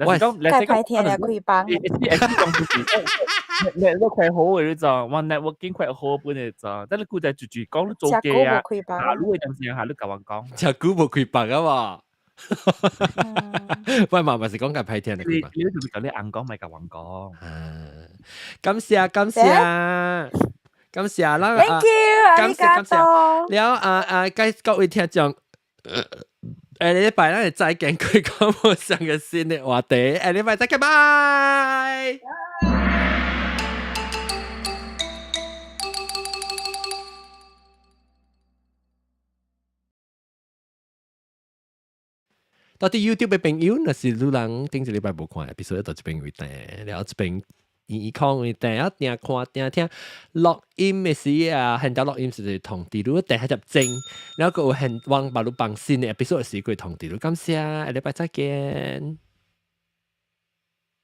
我講，蓋歹聽咧開房。你你講就是 network 快好嘅你知，我 networking 快好本嘅知，但你古仔住住講你做機啊，下路嘅陣時下你共阮講，食久無開房啊嘛。喂，嘛嘛是講較歹聽的。你你就是共你翁講，莫共阮講。感謝感謝感謝啦。 Thank you，感謝感謝。了啊啊，各位聽眾。下禮拜咱會再見，佢講無上個新的話題。下禮拜再見，拜。到底 YouTube 的朋友，若是你人頂一禮拜無看，必須要到這邊為定，了這邊耳康為定，啊定看定聽錄音的時啊，現在錄音是通知你定下入正，然後閣有現往把你放新的，必須時會通知你。感謝，下禮拜再見。